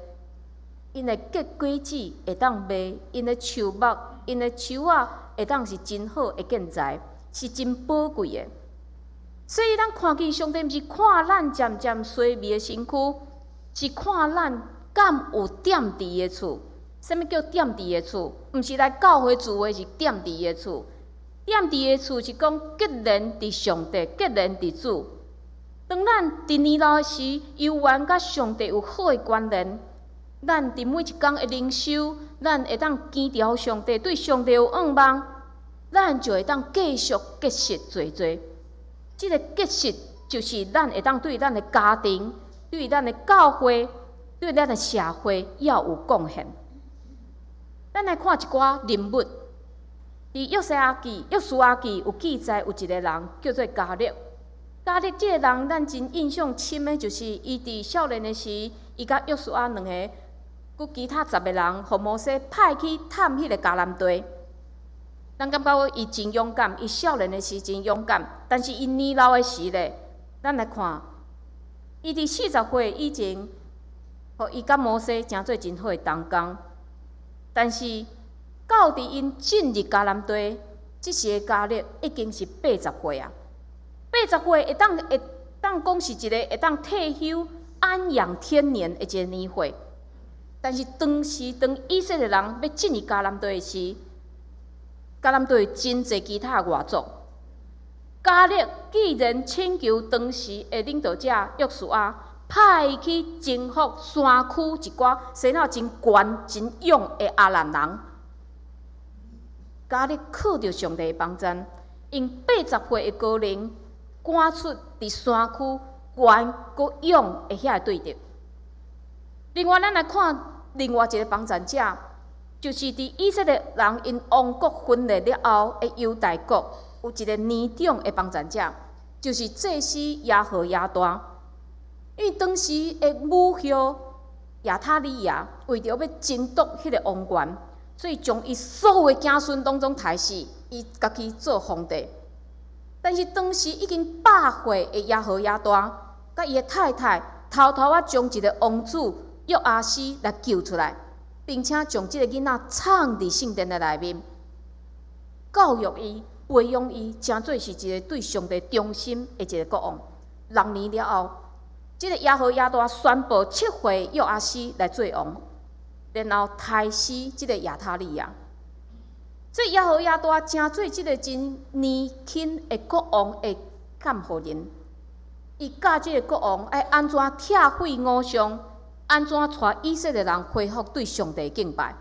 Speaker 5: ，𪜶的結果子會當賣，𪜶的樹木、𪜶的樹仔會當是真好的建材，是真寶貴的。所以咱看見上帝毋是看咱漸漸衰微的身軀，是看咱敢有踮佇伊的厝。啥物叫踮佇伊的厝？毋是來教會聚會是踮佇伊的厝。踮佇伊的厝是講結連佇上帝，結連佇主。當咱佇年老的時，猶原佮上帝有好的關聯，咱佇每一工的靈修，咱會當堅牢上帝，對上帝有向望，咱就會當繼續結實濟濟。這個結實就是咱會當對咱的家庭、對咱的教會、對咱的社會要有貢獻。咱來看一寡人物，佇約書亞記、約書亞記有記載，有一個人叫做迦勒。迦勒這個人，咱真印象深的，就是伊佇少年的時，伊佮約書亞兩個，閣其他10個人，予摩西派去探彼個迦南地。咱感覺伊真勇敢，伊少年的時真勇敢，但是伊年老的時咧，咱來看，伊佇40歲以前，予伊佮摩西成做真好的同工，但是到佇𪜶進入迦南地，這時的迦勒已經是80歲啊！80歲會當講是一個會當退休安養天年的一個年歲，但是當時當以色列人欲進入迦南地的時，迦南地真濟其他外族，迦勒既然請求當時的領導者約書亞派去征服山區一寡生了真懸、真勇的亞蘭人。迦勒靠著上帝的幫贊，用80歲的高齡趕出佇山區懸閣勇的遐個對敵。另外，咱來看另外一個幫贊者，就是佇以色列人𪜶王國分裂了後的猶大國，有一個年長的幫贊者，就是祭司耶何耶大。因為當時的母后亞他利雅為著欲爭奪彼個王權，所以將伊所有的子孫攏總刣死，伊家己做皇帝。但是當時已經100歲的耶何耶大，佮伊的太太偷偷仔將一個王子約阿斯來救出來，並且將這個囡仔藏佇聖殿的內面，教育伊、培養伊，成做是一個對上帝忠心的一個國王。6年了後，這個耶何耶大宣布7歲約阿斯來做王，然後刣死這個亞他利雅。所以耶何耶大成做這個真年輕的國王的監護人，伊教這個國王愛按怎拆毀偶像，按怎帶以色列人恢復對上帝敬拜。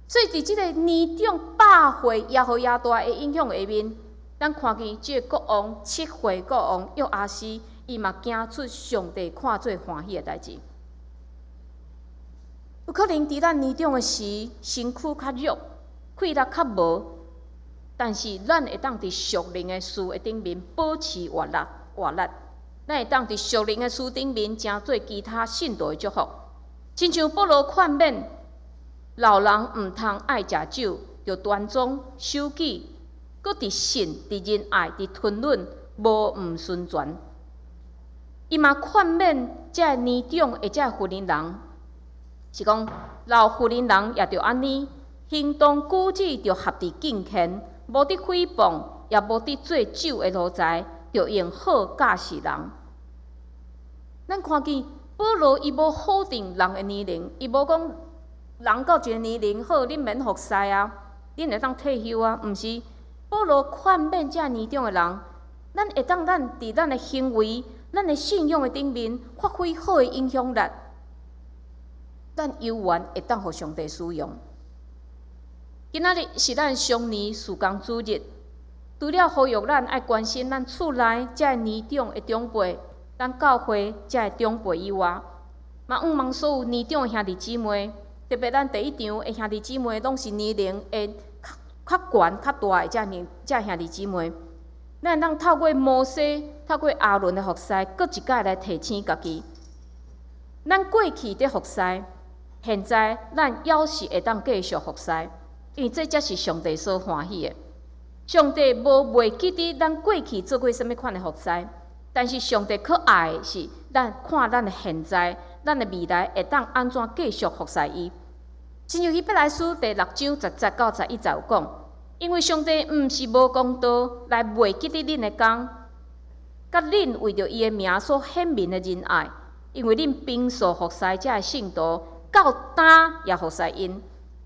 Speaker 5: 所以佇這個年長100歲耶何耶大的影響下面，咱看見這個國王7歲國王約阿斯，伊嘛行出上帝看做歡喜的代誌。有可能佇咱年長的時，身軀較弱，氣力較無，但是咱會當佇屬靈的事的頂面保持活力，活力。咱會當佇屬靈的事頂面，成做其他信徒的祝福。親像保羅勸勉老人毋通愛食酒，著端莊守己，閣佇信、佇仁愛、佇吞忍，無毋順全。伊嘛勸勉這个年長的這个婦人人，是講老婦人人也著按呢，行動舉止著合佇敬虔，無得誹謗，也無得做酒的奴才，著用好教示人。咱看見保羅伊無否定人的年齡，伊無講人到一個年齡好，恁免服侍啊，恁會當退休啊，毋是。保羅勸勉這年長的人，咱會當咱佇咱的行為、咱的信仰的頂面發揮好的影響力，咱猶原會當予上帝使用。今仔日是咱常年事工主日，除了呼籲咱愛關心咱厝內這个年長的長輩，咱教會這个長輩以外，嘛向望所有年長的兄弟姊妹，特別咱第一場的兄弟姊妹，攏是年齡會較懸、較大的這年這兄弟姊妹，咱會當透過摩西、透過亞倫的服侍，閣一擺來提醒家己，咱過去佇服侍，現在咱猶是會當繼續服侍，因為這才是上帝所歡喜的。上帝無袂記得咱過去做過啥物款的服侍，但是上帝較愛的是咱看咱的現在，咱的未來會當按怎繼續服侍伊。親像希伯來書第六章十節到十一節有講，因為上帝毋是無公道來袂記得恁的工，佮恁為著伊的名所顯明的仁愛，因為恁平素服侍這个聖徒，到今也服侍𪜶。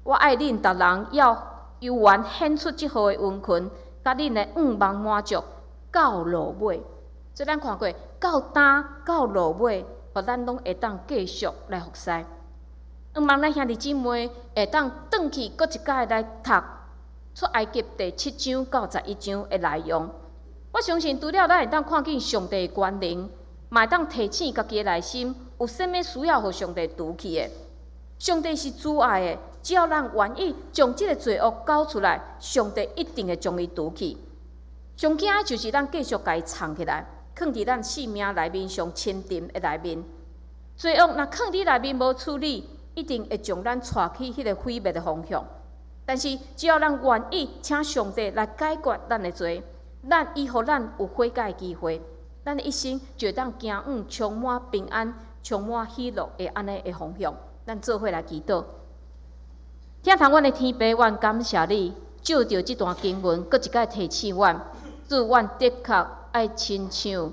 Speaker 5: 我愛恁逐人要猶原顯出這號的殷勤，佮恁的向望滿足到落尾。所以咱看過到今到落尾，予咱攏會當繼續來服侍。向望咱兄弟姊妹會當轉去閣一擺來讀出埃及第七章到十一章的內容。我相信除了咱會當看見上帝的權能，嘛會當提醒家己的內心有啥物需要予上帝除去的。上帝是慈愛的，只要咱願意將這个罪惡交出來，上帝一定會將伊除去。上驚的就是咱繼續共伊藏起來，囥佇咱生命內面上深沉的內面。罪惡若囥佇內面無處理，一定會將咱帶去彼个毀滅的方向。但是只要咱願意，請上帝來解決咱的罪，咱伊予咱有悔改的機會，咱的一生就會當行往充滿平安、充滿喜樂的按呢的方向。咱做伙來祈禱。疼痛阮的天父，阮感謝你，借著這段經文，閣一擺提醒阮，主，阮的確愛親像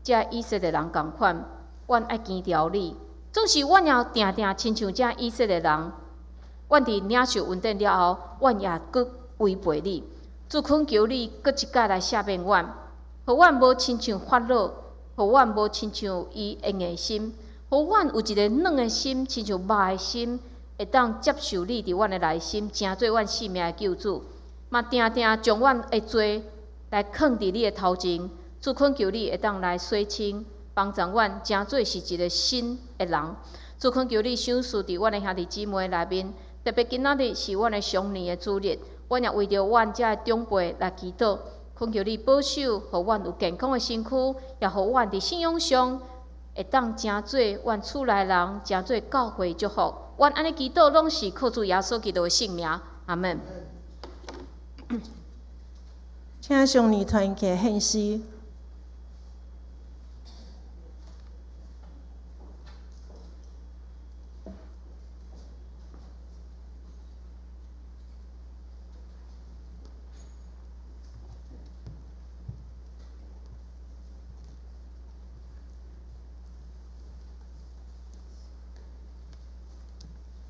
Speaker 5: 這以色列人仝款，阮愛堅牢你。總是阮也定定親像這以色列人，阮佇領受恩典了後，阮也閣違背你。主，懇求你閣一擺來赦免阮，予阮無親像法老，予阮無親像伊的硬心，予阮有一個軟的心，親像肉的心，會當接受你佇阮的內心，成做阮生命的救主。嘛，定定將阮的罪來囥佇你的頭前，主，懇求你會當來洗清，幫助阮成做是一個新的人。主，懇求你賞賜佇阮的兄弟姊妹內面，特別今仔日是阮的常年的主日，阮也為著阮遮的長輩來祈禱，懇求你保守，予阮有健康的身軀，也予阮佇信仰上會當成做阮厝內人，成做教會祝福。阮按呢祈禱，攏是靠主耶穌基督的聖名。阿門。
Speaker 2: 請常年團契獻詩。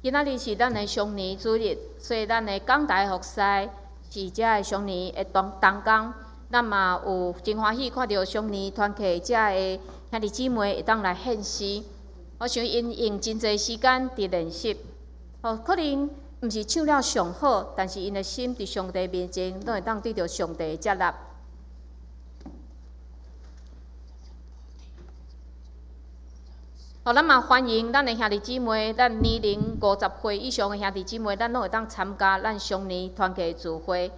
Speaker 5: 今仔日是咱的常年主日，所以咱的講台服侍是遮个常年的同同工。咱嘛有真歡喜看著常年團契遮个兄弟姊妹會當來獻詩。我想𪜶用真濟時間佇練習，可能毋是唱了上好，但是𪜶的心佇上帝面前，攏會當得著上帝的接納。咱嘛歡迎咱的兄弟姊妹，咱年齡50歲以上的兄弟姊妹，咱攏會當參加咱常年團契聚會。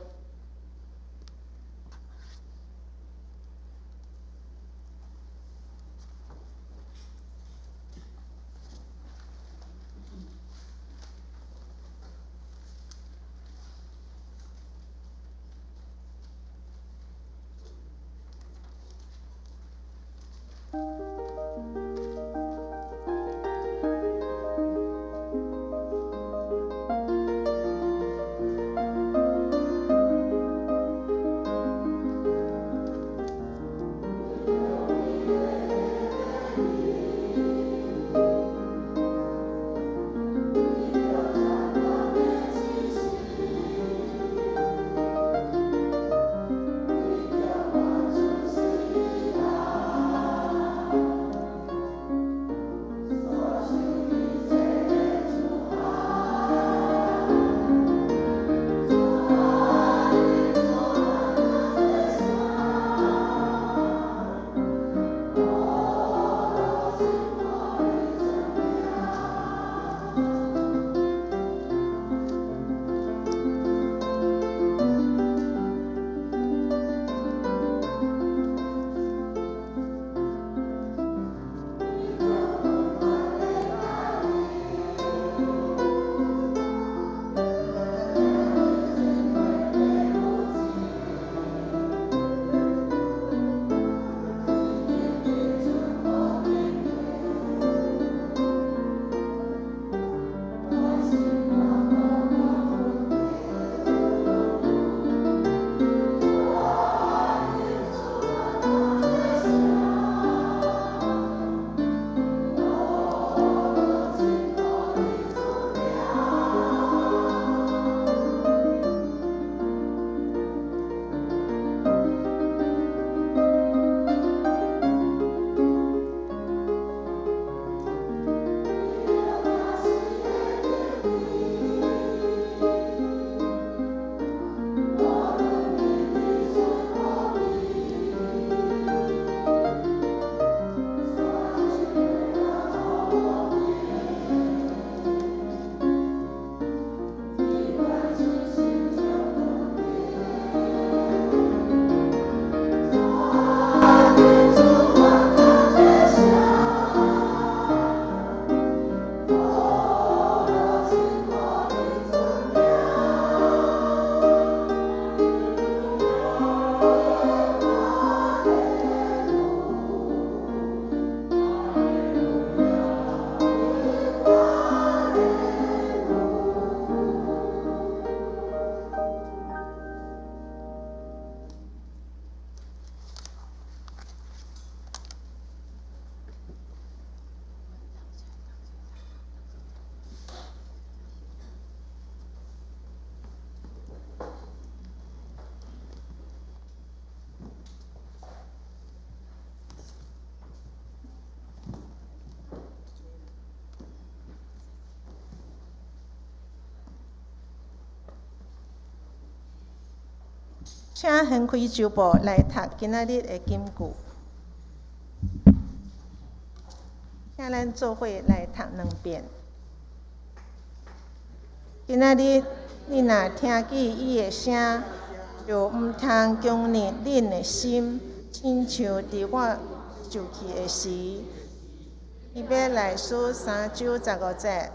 Speaker 2: 請掀開周報來讀今仔日的金句。請咱做伙來讀兩遍。今仔日恁若聽見伊的聲，就毋通強硬恁的心，親像佇我受氣的時。希伯來書三章十五節。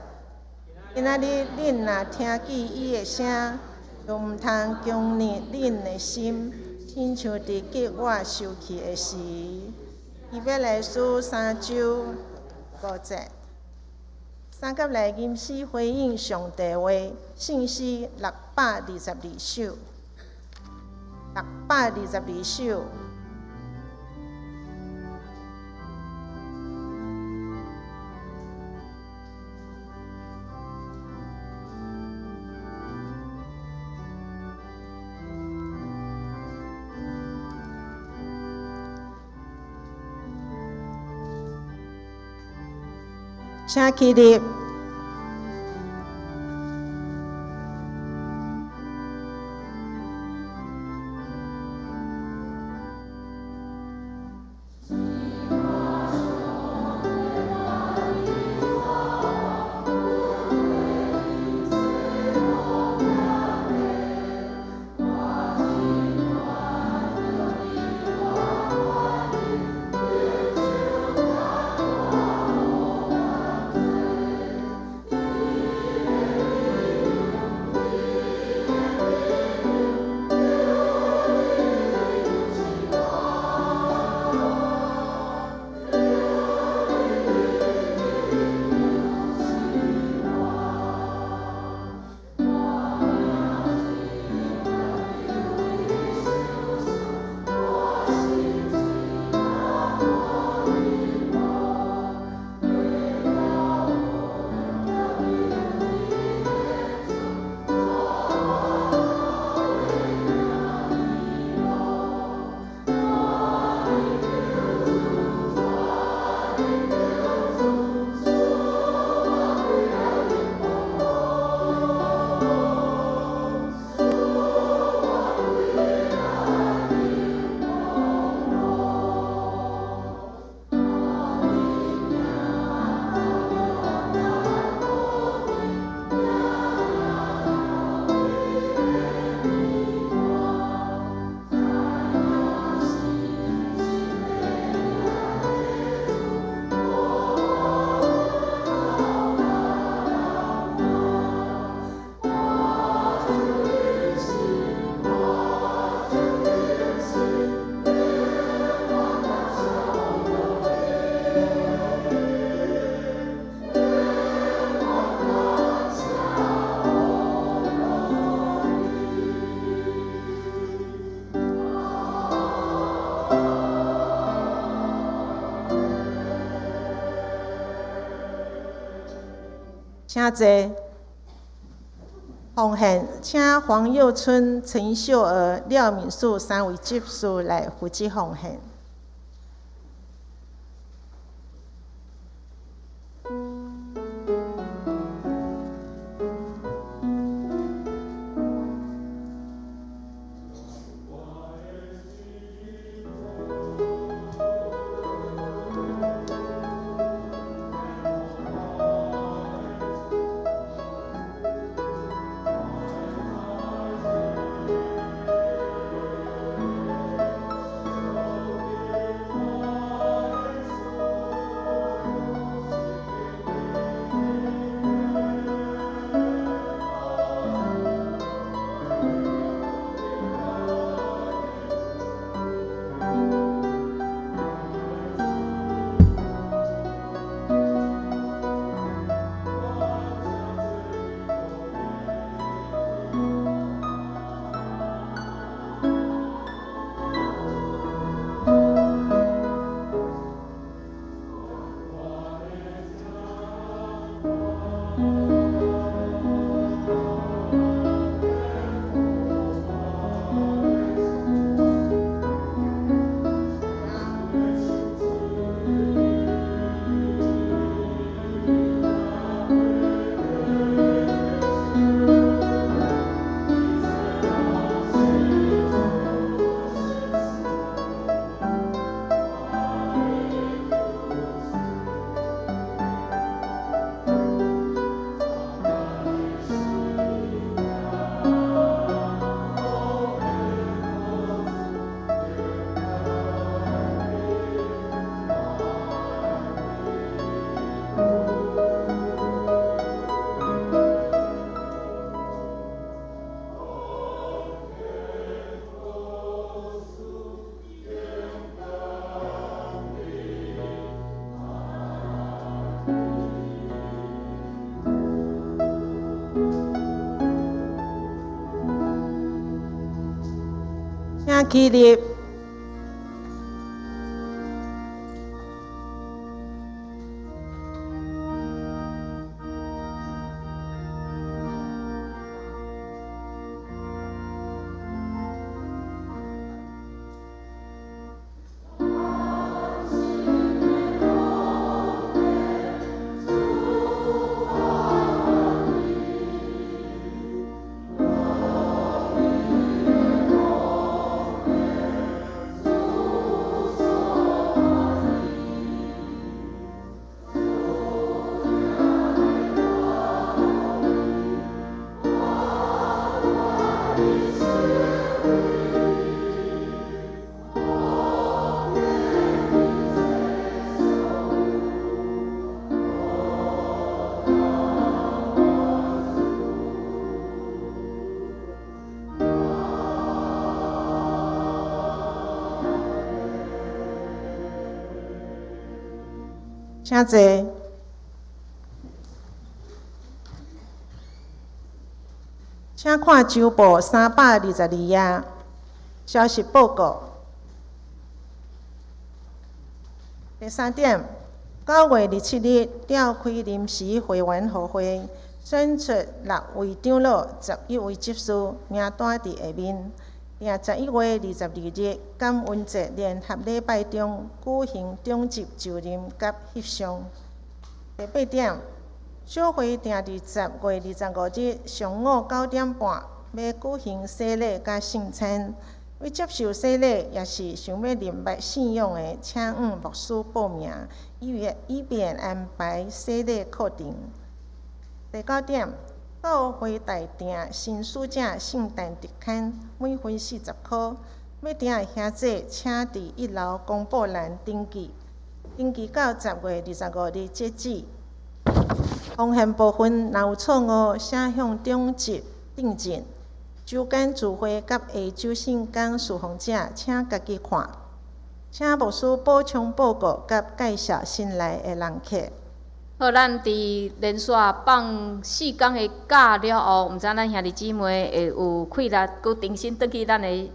Speaker 2: 今仔日恁若聽見伊的聲，就毋通強硬恁的心，親像佇激我受氣的時。希伯來書三章五節。三甲來吟詩回應上帝話，聖詩622首，622首。請起立。請坐。奉獻，請黃佑春、陳秀娥、廖敏樹三位執事來負責奉獻。請起立。請坐。請看周報322頁，消息報告。第三點，9月27日召開臨時會員大會，選出六位長老、11位執事，名單佇下面。訂11月22日感恩節聯合禮拜中舉行長執就任佮翕相。第八點，小會訂佇10月25日上午9點半，欲舉行洗禮佮聖餐。欲接受洗禮，抑是想欲認捌信仰的，請向牧師報名，以便安排洗禮課程。第九點，教會代訂新使者聖誕特刊，每份40箍。欲訂的兄弟，請佇一樓公布欄登記，登記到10月25日截止。奉獻部分若有錯誤，請向長執訂正。週間聚會佮下週聖工事奉者，請家己看。請牧師補充報告佮介紹新來的人客。
Speaker 5: 好，咱佇連續放四工的假了後，毋知咱兄弟姊妹會有氣力，閣重新轉去咱的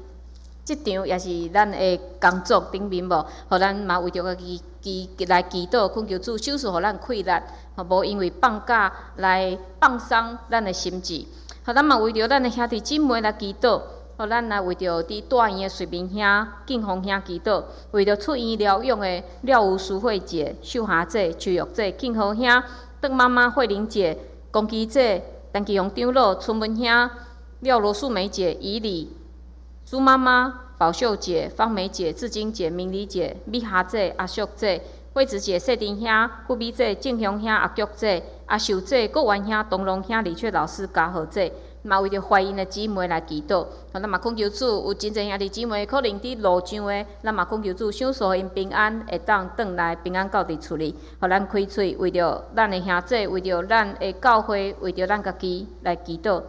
Speaker 5: 職場，抑是咱的工作頂面無？予咱嘛為著家己祈來祈禱，懇求主賞賜予咱氣力，予無因為放假來放鬆咱的心志。予咱嘛為著咱的兄弟姊妹來祈禱，予咱來為著佇大院的瑞明兄、敬峰兄祈禱，為著出院療養的廖吳淑慧姐、秀霞姐、邱玉姐、慶和兄、鄧媽媽、慧玲姐、龚基姐、陳其雄長老、春文兄、廖羅素梅姐、以禮、蘇媽媽、寶秀姐、芳梅姐、志晶姐、明麗姐、美霞姐、阿淑姐、惠子姐、谢丁兄、富美姐、正雄兄、阿菊姐、阿秀姐、国元兄、东龙兄、李雀老師、嘉禾姐，嘛為著懷孕的姊妹來祈禱。咱嘛懇求主，有真濟兄弟姊妹可能佇路上的，咱嘛懇求主賞賜𪜶平安，會當轉來平安到佇厝裡，予咱開喙，為著咱的兄弟，為著咱的教會，為著咱家己來祈禱。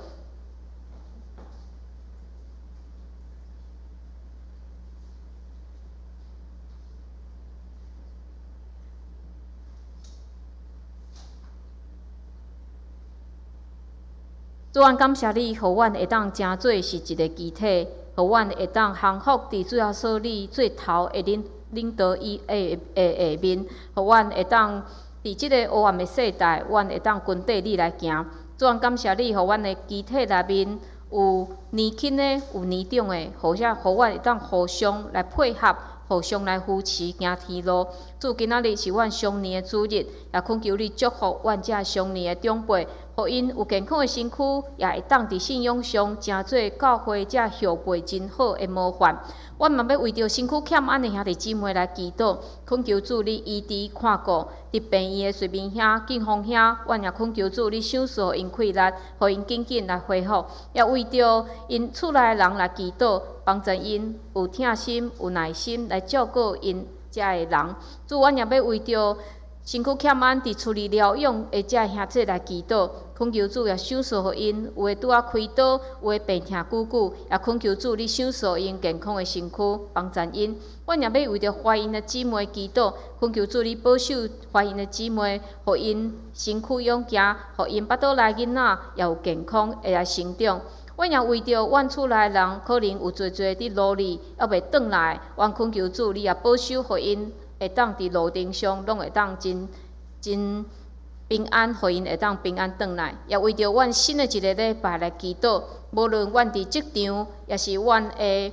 Speaker 5: 主，阮感謝你，予阮會當成做是一个肢體，予阮會當降服佇主耶穌你做頭的領領導伊的下面，予阮會當佇這个黑暗的世代，阮會當跟綴你來行。主，阮感謝你，予阮的肢體內面有年輕的，有年長的，予阮會當互相來配合，互相來扶持行天路。主，今仔日是阮相年的主日，也懇求你祝福阮遮相年的長輩，予𪜶有健康的身軀，也會當佇信仰上成做教會遮後輩真好的模範。阮嘛欲為著身軀欠安的兄弟姊妹來祈禱，懇求主你醫治看顧，佇病院的瑞明兄、敬峰兄，阮也懇求主你賞賜予𪜶氣力，予𪜶緊緊來恢復。也為著𪜶厝內的人來祈禱，幫助𪜶有疼心、有耐心來照顧𪜶遮的人。主，阮也欲為著身軀欠安佇厝裡療養的遮兄弟來祈禱，懇求主也賞賜予𪜶，有的拄仔開刀，有的病痛久久，也懇求主你賞賜𪜶健康的身軀，幫助𪜶。阮也欲為著懷孕的姊妹祈禱，懇求主你保守懷孕的姊妹，予𪜶身軀勇健，予𪜶腹肚內囡仔也有健康會來成長。阮也為著阮厝內人可能有濟濟佇路裡猶未轉來，阮懇求主，你也保守，予𪜶會當佇路程上攏會當真真平安，予𪜶會當平安轉來。也為著阮新的一个禮拜來祈禱，無論阮佇職場，抑是阮的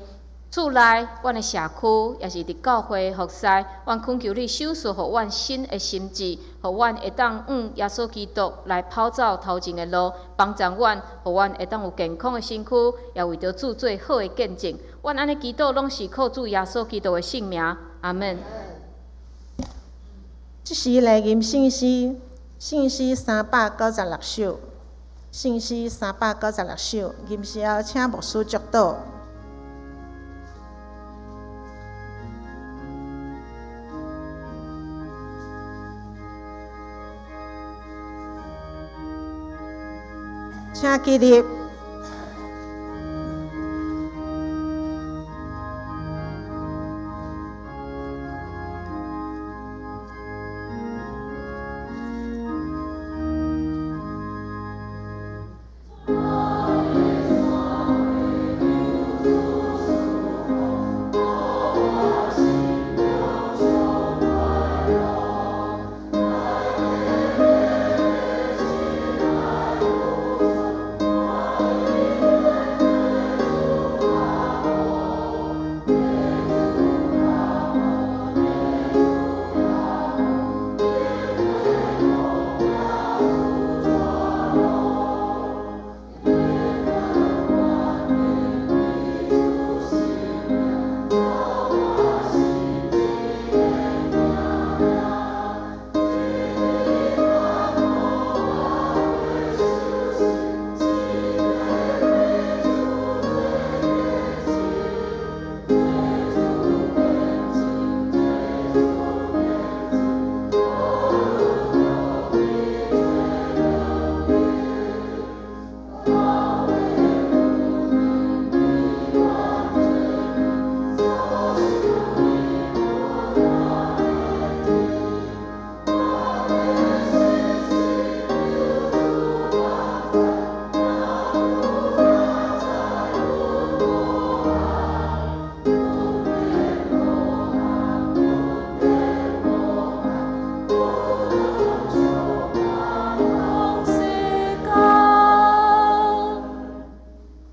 Speaker 5: 厝內、阮的社區，抑是佇教會服侍，阮懇求你賞賜予阮新的心志，予阮會當向耶穌基督來跑走頭前的路，幫助阮，予阮會當有健康的身軀，也為著主做好的見證。阮按呢祈禱，攏是靠主耶穌基督的聖名，阿們。
Speaker 2: 這時來吟聖詩，聖詩396首，聖詩396首，吟詩後請牧師祝禱。請起立。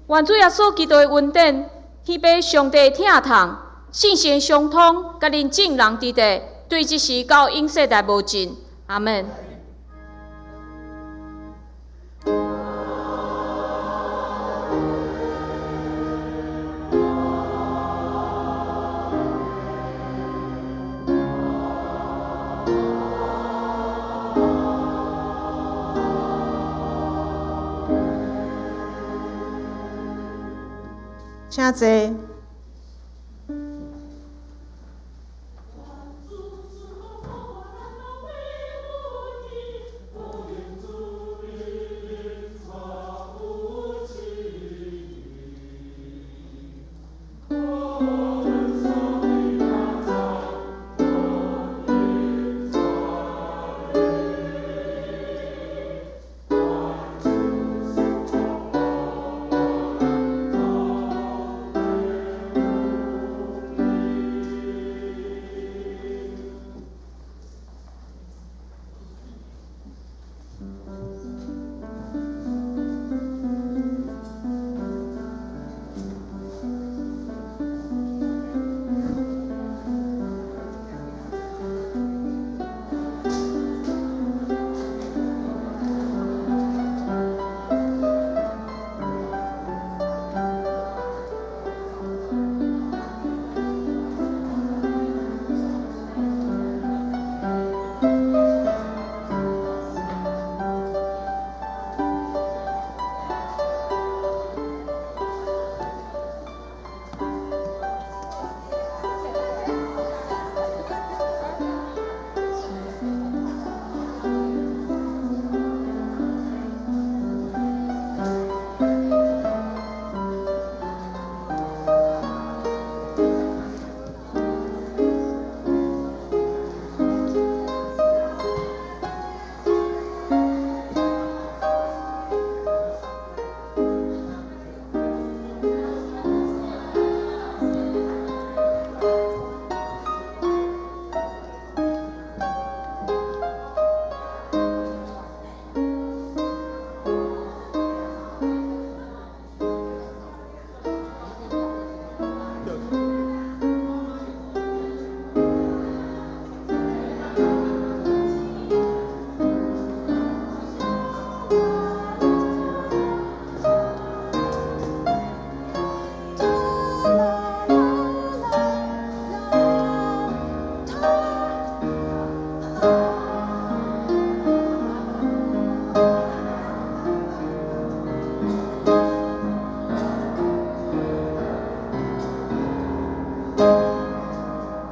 Speaker 5: 願主耶穌基督的恩典，天父上帝的疼痛，聖神相通，佮恁眾人佇佇，對這時到永世代無盡。阿們。
Speaker 2: 請坐。